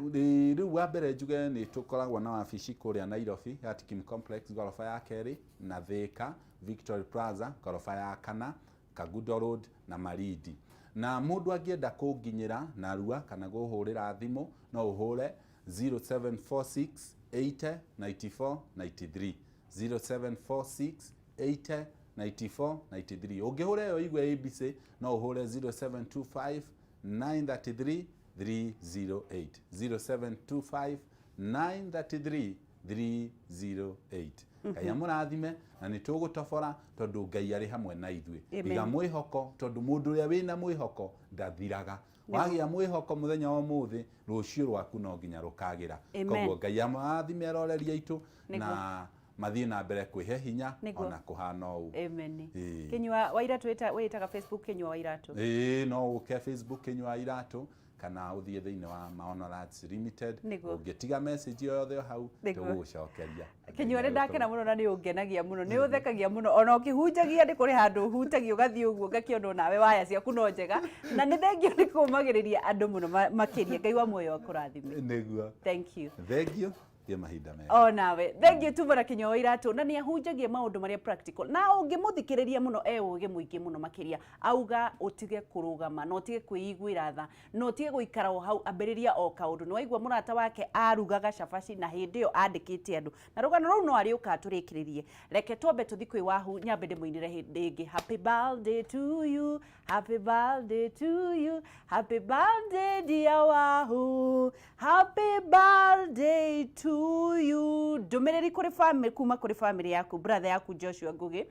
Rĩu wa mbere njuge nĩ tũkoragwo na wabici kũrĩa Nairobi, Gatkim Complex ngoroba ya kerĩ, na Thika, Victory Plaza ngoroba ya kana, Kagudo Road na Malindi. Na mũndũ angĩenda kũnginyĩra narua kana kũhũrĩra thimũ no ũhũre 0746 80 94 93, 0746 80 94 93. Ũngĩhũra ĩyo igue ABC no ũhũre 0725 933 308, 0725 933 308. Ngai amũrathime na nĩ tũgũtobora tondũ Ngai arĩ hamwe na ithuĩ. Iga mwĩhoko tondũ mũndũ ũrĩa wĩna mwĩhoko ndathiraga. Wagĩa mwĩhoko mũthenya wa ũmũthĩ, rũciũ rwaku no nginya rũkagĩra. Koguo Ngai amũrathime aroreri aitũ na mathiĩ na mbere kwĩhe hinya ona kũhana ũũ. Amen. Kinyua wa Iratũ wĩtaga Facebook Kinyua wa Iratũ? Ĩĩ, no ũke Facebook Kinyua wa Iratũ kana ũthiĩ thĩinĩ wa Maono Lands Limited. Ũngĩtiga message o yothe o hau tũgũgũcokeria. Kinyua, nĩ ndakena mũno na nĩ ũngenagia mũno, nĩ ũthekagia mũno ona ũkĩhunjagia nĩ kũrĩ handũ ũhutagia ũgathiĩ ũguo ngakĩona nawe waya ciaku no njega, na nĩ thengio nĩ kũmagĩrĩria andũ mũno makĩria. Ngai wa muoyo akũrathime. Nĩguo. Thank you. Thank you. Thiĩ mahinda mega. O nawe. Thank you Tuma na Kinyua wa Iratũ, na nĩ ahunjagia maũndũ marĩa practical, na ũngĩmũthikĩrĩria mũno e ũgĩ mũingĩ mũno makĩria. Auga ũtige kũrũgama na ũtige kwĩiguĩra tha na ũtige gũikara o hau, ambĩrĩria o kaũndũ. Nĩ waigua mũrata wake arugaga cabaci na hĩndĩ ĩyo andĩkĩte andũ, na rũgano rũu no arĩũka tũrĩkĩrĩrie. Reke twambe tũthi kwĩ Wahu, nyambe ndĩmũinĩre hĩndĩ ĩngĩ. Happy birthday to you, happy birthday to you, happy birthday dear Wahu, happy birthday to you. Ndũmĩrĩri kũrĩ family, kuma kũrĩ family yaku, brother yaku Joshua Ngugi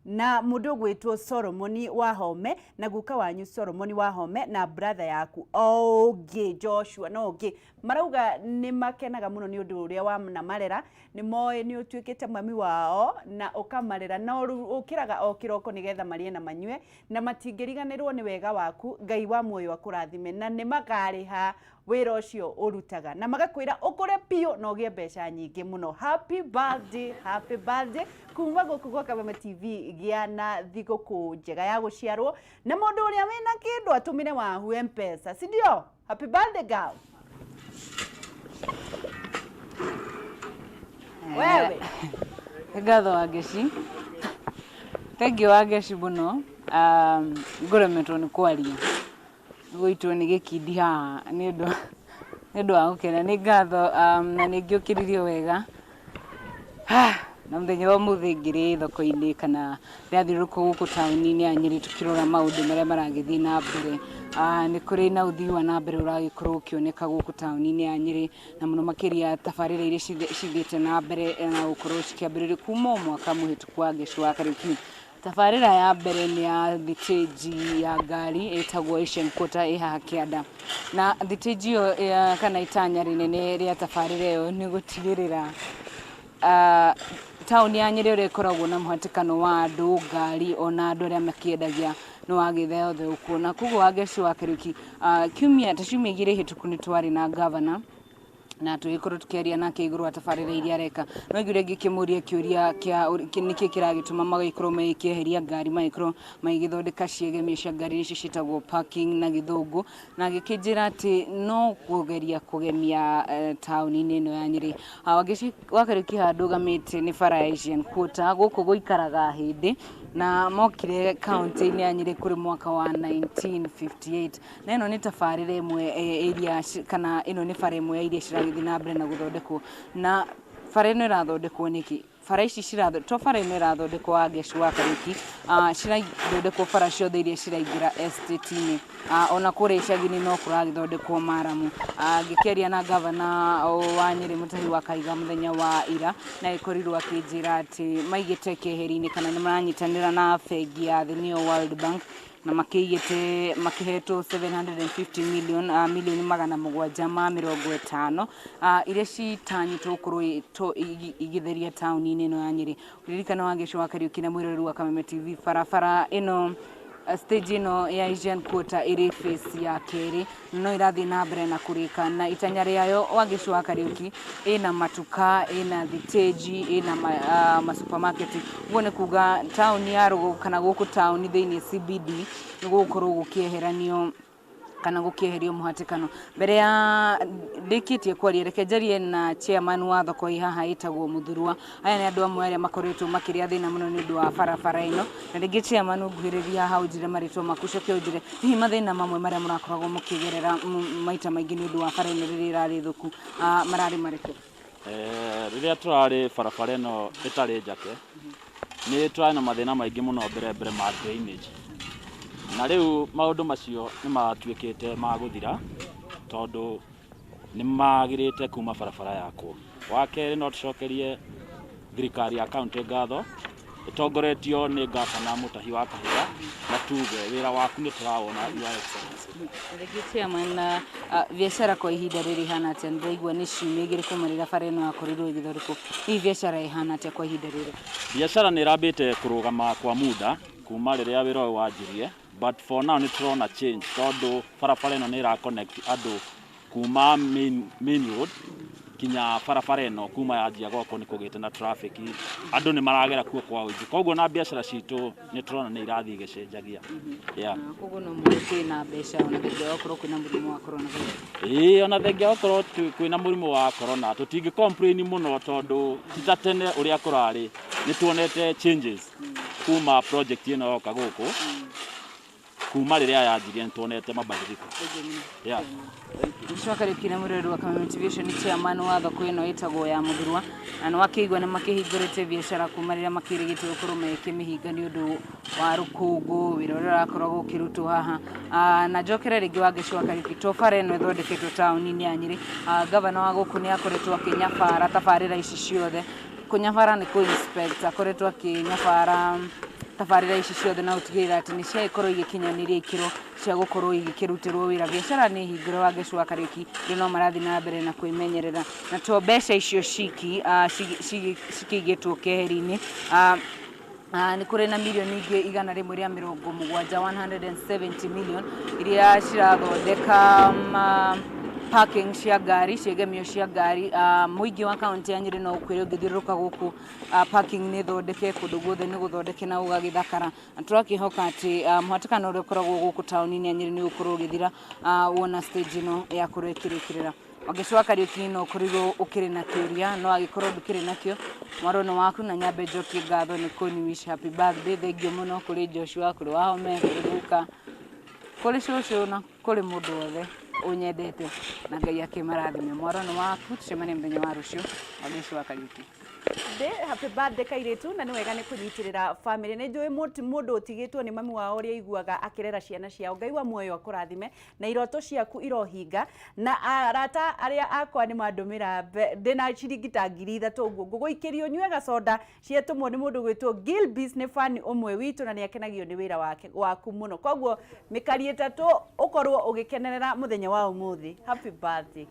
na mũndũ ũgwĩtwo Solomoni Wahome na guka wanyu Solomoni Wahome na brother yaku o ũngĩ Joshua no ũngĩ, marauga nĩ makenaga mũno nĩ ũndũ ũrĩa wanamarera. Nĩ moĩ nĩ ũtuĩkĩte mami wao na ũkamarera na ũkĩraga o kĩroko nĩgetha marĩe na manyue, na matingĩriganĩrwo nĩ wega waku. Ngai wa muoyo akũrathime na nĩ makarĩha. Wĩra ũcio ũrutaga na magakwĩra ũkũre biũ na ũgĩe mbeca nyingĩ mũno. Happy birthday, happy birthday kuma gũkũ gwa Kameme TV. Gĩa na thigũkũ njega ya gũciarwo, na mũndũ ũrĩa wĩna kĩndũ atũmĩre wahu M-Pesa, si ndio? Happy birthday, girl. Wewe. Ngatho Wangeci, thengiũ Wangeci mũno. Ngũremetwo nĩ kwaria, gũitwo nĩ gĩkindi haha nĩ ũndũ wa gũkena. Nĩ ngatho na nĩ ngĩũkĩririo wega. Na mũthenya wa ũmũthĩ ngĩrĩ thoko-inĩ kana ndĩrathiũrũrũka gũkũ taũni-inĩ ya Nyĩrĩ tũkĩrora maũndũ marĩa maragĩthiĩ na mbere. Nĩ kũrĩ na ũthii wa na mbere ũragĩkorwo ũkĩoneka gũkũ taũni-inĩ ya Nyĩrĩ, na mũno makĩria tabarĩra iria cithiĩte na mbere na gũkorwo cikĩambĩrĩrio kuma o mwaka mũhĩtũku wa Ngeci wa Kariuki. Tabarĩra ya mbere nĩ ya thitĩnji ya ngari ĩtagwo Asian Quarter ĩ haha kĩanda, na thitĩnji ĩyo kana itanya rĩnene rĩa tabarĩra ĩyo nĩ gũtigĩrĩra taũni ya Nyĩrĩ ũrĩa ĩkoragwo na mũhatĩkano wa andũ, ngari ona andũ arĩa makĩendagia nĩ wagĩtheotheũkwo. Na koguo Wangeci wa Kariuki, kiumia ta ciumia 2 hĩtũku nĩ twarĩ na gavana na tũgĩkorwo tũkĩaria nake igũrũ wa tabarĩra iria areka. No aiguire ngĩkĩmũria kĩũria kĩa nĩkĩ kĩragĩtũma magĩkorwo magĩkĩeheria ngari, magĩkorwo magĩgĩthondeka ciegemio cia ngari nĩcio ciĩtagwo parking na gĩthũngũ, na agĩkĩnjĩra atĩ no kũgeria kũgemia taũni-inĩ ĩno ya Nyĩrĩ. Wangeci wa Kariuki, haha ndũgamĩte nĩ bara ya Asian Quarter. Gũkũ gũikaraga hĩndĩ na mokire kaunti-inĩ ya Nyĩrĩ kũrĩ mwaka wa 1958, na ĩno nĩ tabarĩra ĩmwe ĩria kana ĩno nĩ bara ĩmwe ya iria ciragĩthiĩ na mbere na gũthondekwo. Na bara ĩno ĩrathondekwo nĩkĩ? Bara ici to bara ĩno ĩrathondekwo, Wangeci wa Kariuki, cirathondekwo bara ciothe iria ciraingĩra estate-inĩ. Ona kũrĩa icagi-inĩ no kũragĩthondekwo maramu. Ngĩkĩaria na gavana wa Nyĩrĩ Mũtahi wa Kahiga mũthenya wa ira, na ĩkorirwo akĩnjĩra atĩ maigĩte keheri-inĩ kana nĩ maranyitanĩra na bengi ya thĩ, nĩyo World Bank, na makĩigĩte makĩhetwo 750 million, milioni 750, iria citanyĩtwo gũkorwo igĩtheria taũni-inĩ ĩno ya Nyĩrĩ. Ririkana, Wangeci wa Kariuki na mwĩroreri wa Kameme TV, barabara ĩno, stage ĩno ya Asian Quarter ĩrĩ phase ya kerĩ, no ĩrathiĩ na mbere na kũrĩka, na itanya rĩayo, Wangeci wa Kariuki, ĩna matuka, ĩna thitĩnji, ĩna ma supermarket. Ũguo nĩ kuga taũni ya Rũgũrũ kana gũkũ taũni thĩinĩ CBD nĩ gũgũkorwo gũkĩeheranio kana gũkĩeherio mũhatĩkano. Mbere ya ndĩkĩtie kwaria, reke njarie na chairman wa thoko ĩ haha ĩtagwo Mũthurwa. Aya nĩ andũ amwe arĩa makoretwo makĩrĩa thĩna mũno nĩ ũndũ wa barabara ĩno. Na rĩngĩ chairman, ũnguhĩrĩrie haha ũnjĩre marĩtwa maku, ũcoke ũnjĩre hihi mathĩna mamwe marĩa mũrakoragwo mũkĩgerera maita maingĩ nĩ ũndũ wa bara ĩno rĩrĩa ĩrarĩ thũku mararĩ marĩkũ? Rĩrĩa tũrarĩ barabara ĩno ĩtarĩ njake, nĩ tũrarĩ na mathĩna maingĩ mũno, mbere mbere ma drainage, na rĩu maũndũ macio nĩ matuĩkĩte ma gũthira tondũ nĩ magĩrĩte kuma barabara yakwo. Wa kerĩ, no tũcokerie thirikari ya kaunti ngatho ĩtongoretio nĩ gavana Mũtahi wa Kahiga, na tuge wĩra waku nĩ tũrawona, Your Excellency. Rĩngĩ chairman, na biacara kwa ihinda rĩrĩ ihana atĩa? Nĩndĩraigua nĩ ciumia 2 kuma rĩrĩa bara ĩno yakorirwo ĩgĩthondekwo. Hihi biacara ĩhana atĩa kwa ihinda rĩrĩ? Biacara nĩ ĩrambĩte kũrũgama kwa muda kuma rĩrĩa wĩra ũyũ wanjirie, but for now nĩ tũrona change tondũ barabara ĩno nĩ ĩra connect andũ kuma main road kinya barabara ĩno. Kuma yanjia gwakwo nĩ kũgĩte na traffic, andũ nĩ maragera kuo kwa ũingĩ, koguo na biacara citũ nĩ tũrona nĩ irathiĩ igĩcenjagia, yeah. Koguo no muge kwĩna mbeca ona thengia wa gũkorwo kwĩna mũrimũ wa coronavirus? Ĩĩ, ona thengia wa gũkorwo kwĩna mũrimũ wa corona, tũtingĩ complain mũno tondũ ti ta tene ũrĩa kũrarĩ. Nĩ tuonete changes kuma project ĩno yoka gũkũ. Kuma rĩrĩa yanjirie nĩ tuonete mabadiliko, yeah. Gĩcoka rĩkire mũrĩrĩ wa Kameme TV, ũcio nĩ chairman wa thoko ĩno ĩtagwo ya Mũthurwa, na nĩ wakĩigua nĩ makĩhingũrĩte biacara kuma rĩrĩa makĩrĩgĩte gũkorwo magĩkĩmĩhinga nĩ ũndũ wa rũkũngũ, wĩra ũrĩa ũrakoragwo ũkĩrutwo haha. Na njokere rĩngĩ Wangeci wa Kariuki, to bara ĩno ĩthondeketwo taũni-inĩ ya Nyĩrĩ, gavana wa gũkũ nĩ akoretwo akĩnyabara tabarĩra ici ciothe. Kũnyabara nĩ kũ inspect, akoretwo akĩnyabara tabarĩra ici ciothe na gũtigĩrĩra atĩ nĩ ciagĩkorwo igĩkinyanĩria ikĩro cia gũkorwo igĩkĩrutĩrwo wĩra. Biacara nĩ hingũre, Wangeci wa Kariuki, andũ no marathiĩ na mbere na kwĩmenyerera, na to mbeca icio ciki cikĩigĩtwo keheri-inĩ. Nĩ kũrĩ na mirioni ingĩ 170, 170 million, iria cirathondeka Parking cia ngari, ciĩgemio cia ngari, mũingĩ wa kaunti ya Nyĩrĩ no ũkwĩre ũngĩthiũrũrũka gũkũ, parking nĩ thondeke kũndũ guothe, nĩ gũthondeke na gũgagĩthakara, na tũrakĩhoka atĩ mũhatĩkano ũrĩa ũkoragwo gũkũ taũni-inĩ ya Nyĩrĩ nĩ ũgũkorwo ũgĩthira wona stage ĩno yakorwo ĩkĩrĩkĩrĩra. Wangeci wa Kariũki, no ũkorirwo ũkĩrĩ na kĩũria, no angĩkorwo ndũkĩrĩ nakĩo, mwaro nĩ waku, na nyambe njokie ngatho nĩ kũni wish happy birthday. Thengiũ mũno kũrĩ Joshua, kũrĩ Wahome, kũrĩ Guka, kũrĩ cũcũ na kũrĩ mũndũ wothe ũnyendete, na Ngai akĩmarathime. Mwaro nĩ waku, tũcemanie mũthenya wa rũciũ. Wangeci wa Kariũki. Birthday, happy birthday kairĩtu, na nĩ wega nĩ kũnyitĩrĩra family. Nĩ njũĩ mũndũ ũtigĩtwo nĩ mami wao ũrĩa aiguaga akĩrera ciana ciao. Ngai wa muoyo akũrathime na iroto ciaku irohinga. Na arata arĩa akwa nĩ mandũmĩra ndĩna ciringi ta 3000 ũguo, ngũgũikĩria ũnyue gacoda cietũmwo nĩ mũndũ gwĩtwo Gilbis, nĩ fan ũmwe witũ na nĩ akenagio nĩ wĩra wake waku mũno. Koguo mĩkari 3 ũkorwo ũgĩkenerera mũthenya wa ũmũthĩ. Happy birthday.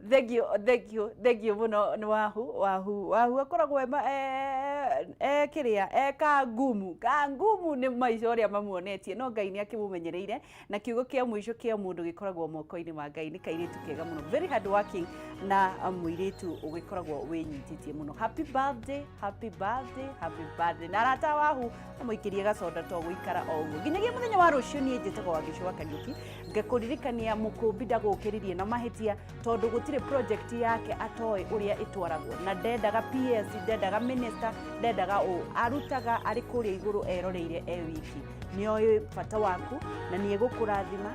Thank you, thank you, thank you mũno. Nĩ wahu wahu wahu akoragwo e kĩrĩa e kangumu kangumu nĩ maica ũrĩa mamuonetie, no Ngai nĩ akĩmũmenyereire, na kiugo kĩa mũico kĩa mũndũ gĩkoragwo moko-inĩ ma Ngai. Nĩ kairĩtu kega mũno, very hard working, na mũirĩtu ũgĩkoragwo wĩnyitĩtie mũno. Happy birthday, happy birthday, happy birthday. Na arata wahu amũikĩrie gacoda to gũikara o ũguo nginyagia mũthenya wa rũciũ. Niĩ njĩtagwo Wangeci wa Kariũki, ngakũririkania mũkũmbi ndagũkĩririe na mahĩtia, tondũ gũtirĩ project yake atoĩ ũrĩa ĩtwaragwo, na ndendaga PS, ndendaga minister, ndendaga ũ, arutaga arĩ kũrĩa igũrũ eroreire e wiki. Nĩoĩ bata waku, na nĩ egũkũrathima,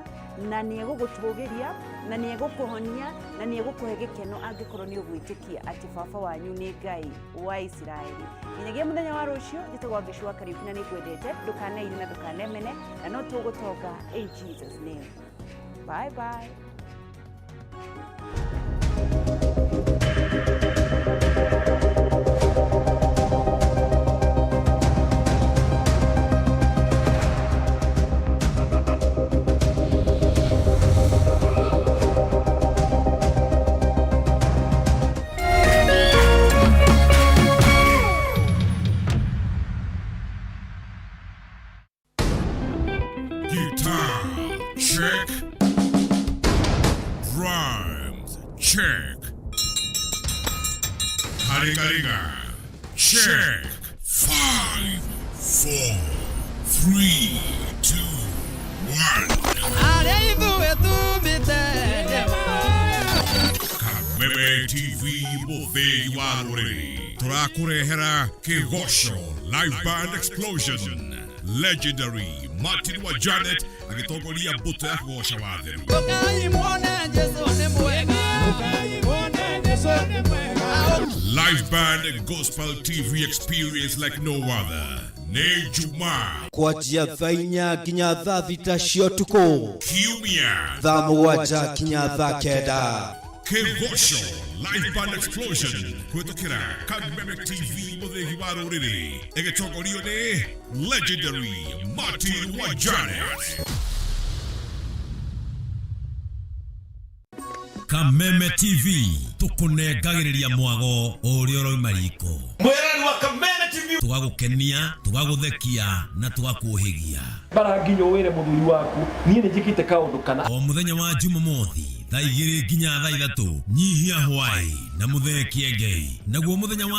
na nĩ egũgũtũgĩria, na nĩ egũkũhonia, na nĩ egũkũhe gĩkeno angĩkorwo nĩ ũgwĩtĩkia atĩ baba wanyu nĩ Ngai wa Isiraeli. Nginyagia mũthenya wa rũciũ, njĩtagwo Wangeci wa Kariũki, na nĩ ngwendete. Ndũkaneire na ndũkanemene, na no tũgũtonga in Jesus name. Bye bye. Guitar, check. Drums, check. Haringa, check. 5, 4, 3, 2, 1. Arĩa ithuĩ tumĩte. Kameme TV, mũthĩgi wa rũrĩrĩ, tũrakũrehera Kĩgoco Live Band Explosion. Legendary Martin wa Janet agĩtongoria mbũtũ ya kũgoca watheru. Ũkai muone Jesũ nĩ mwega. Ũkai muone Jesũ nĩ mwega. Live Band Gospel TV experience like no other. Nĩ Jumaa kwanjia thaa 4 nginya thaa 6 cia ũtukũ, Kiumia thaa 7 nginya thaa 9. Kĩgoco Live Band Explosion kũhĩtũkĩra Kameme TV, mũthĩgi wa rũrĩrĩ, ĩgĩtongorio nĩ legendary Martin wa Janet. Kameme TV, tũkũnengagĩrĩria mwago o ũrĩa ũrauma riko. Mwĩrani wa Kameme TV. Tũgagũkenia, tũgagũthekia na tũgakũhĩgia. Bara nginya wĩre mũthuri waku niĩ nĩ njĩkĩte kaũndũ kana. O mũthenya wa Jumamothi thaa 2 nginya thaa 3, nyihia hwaĩ na mũthee Kĩengei, naguo mũthenya wa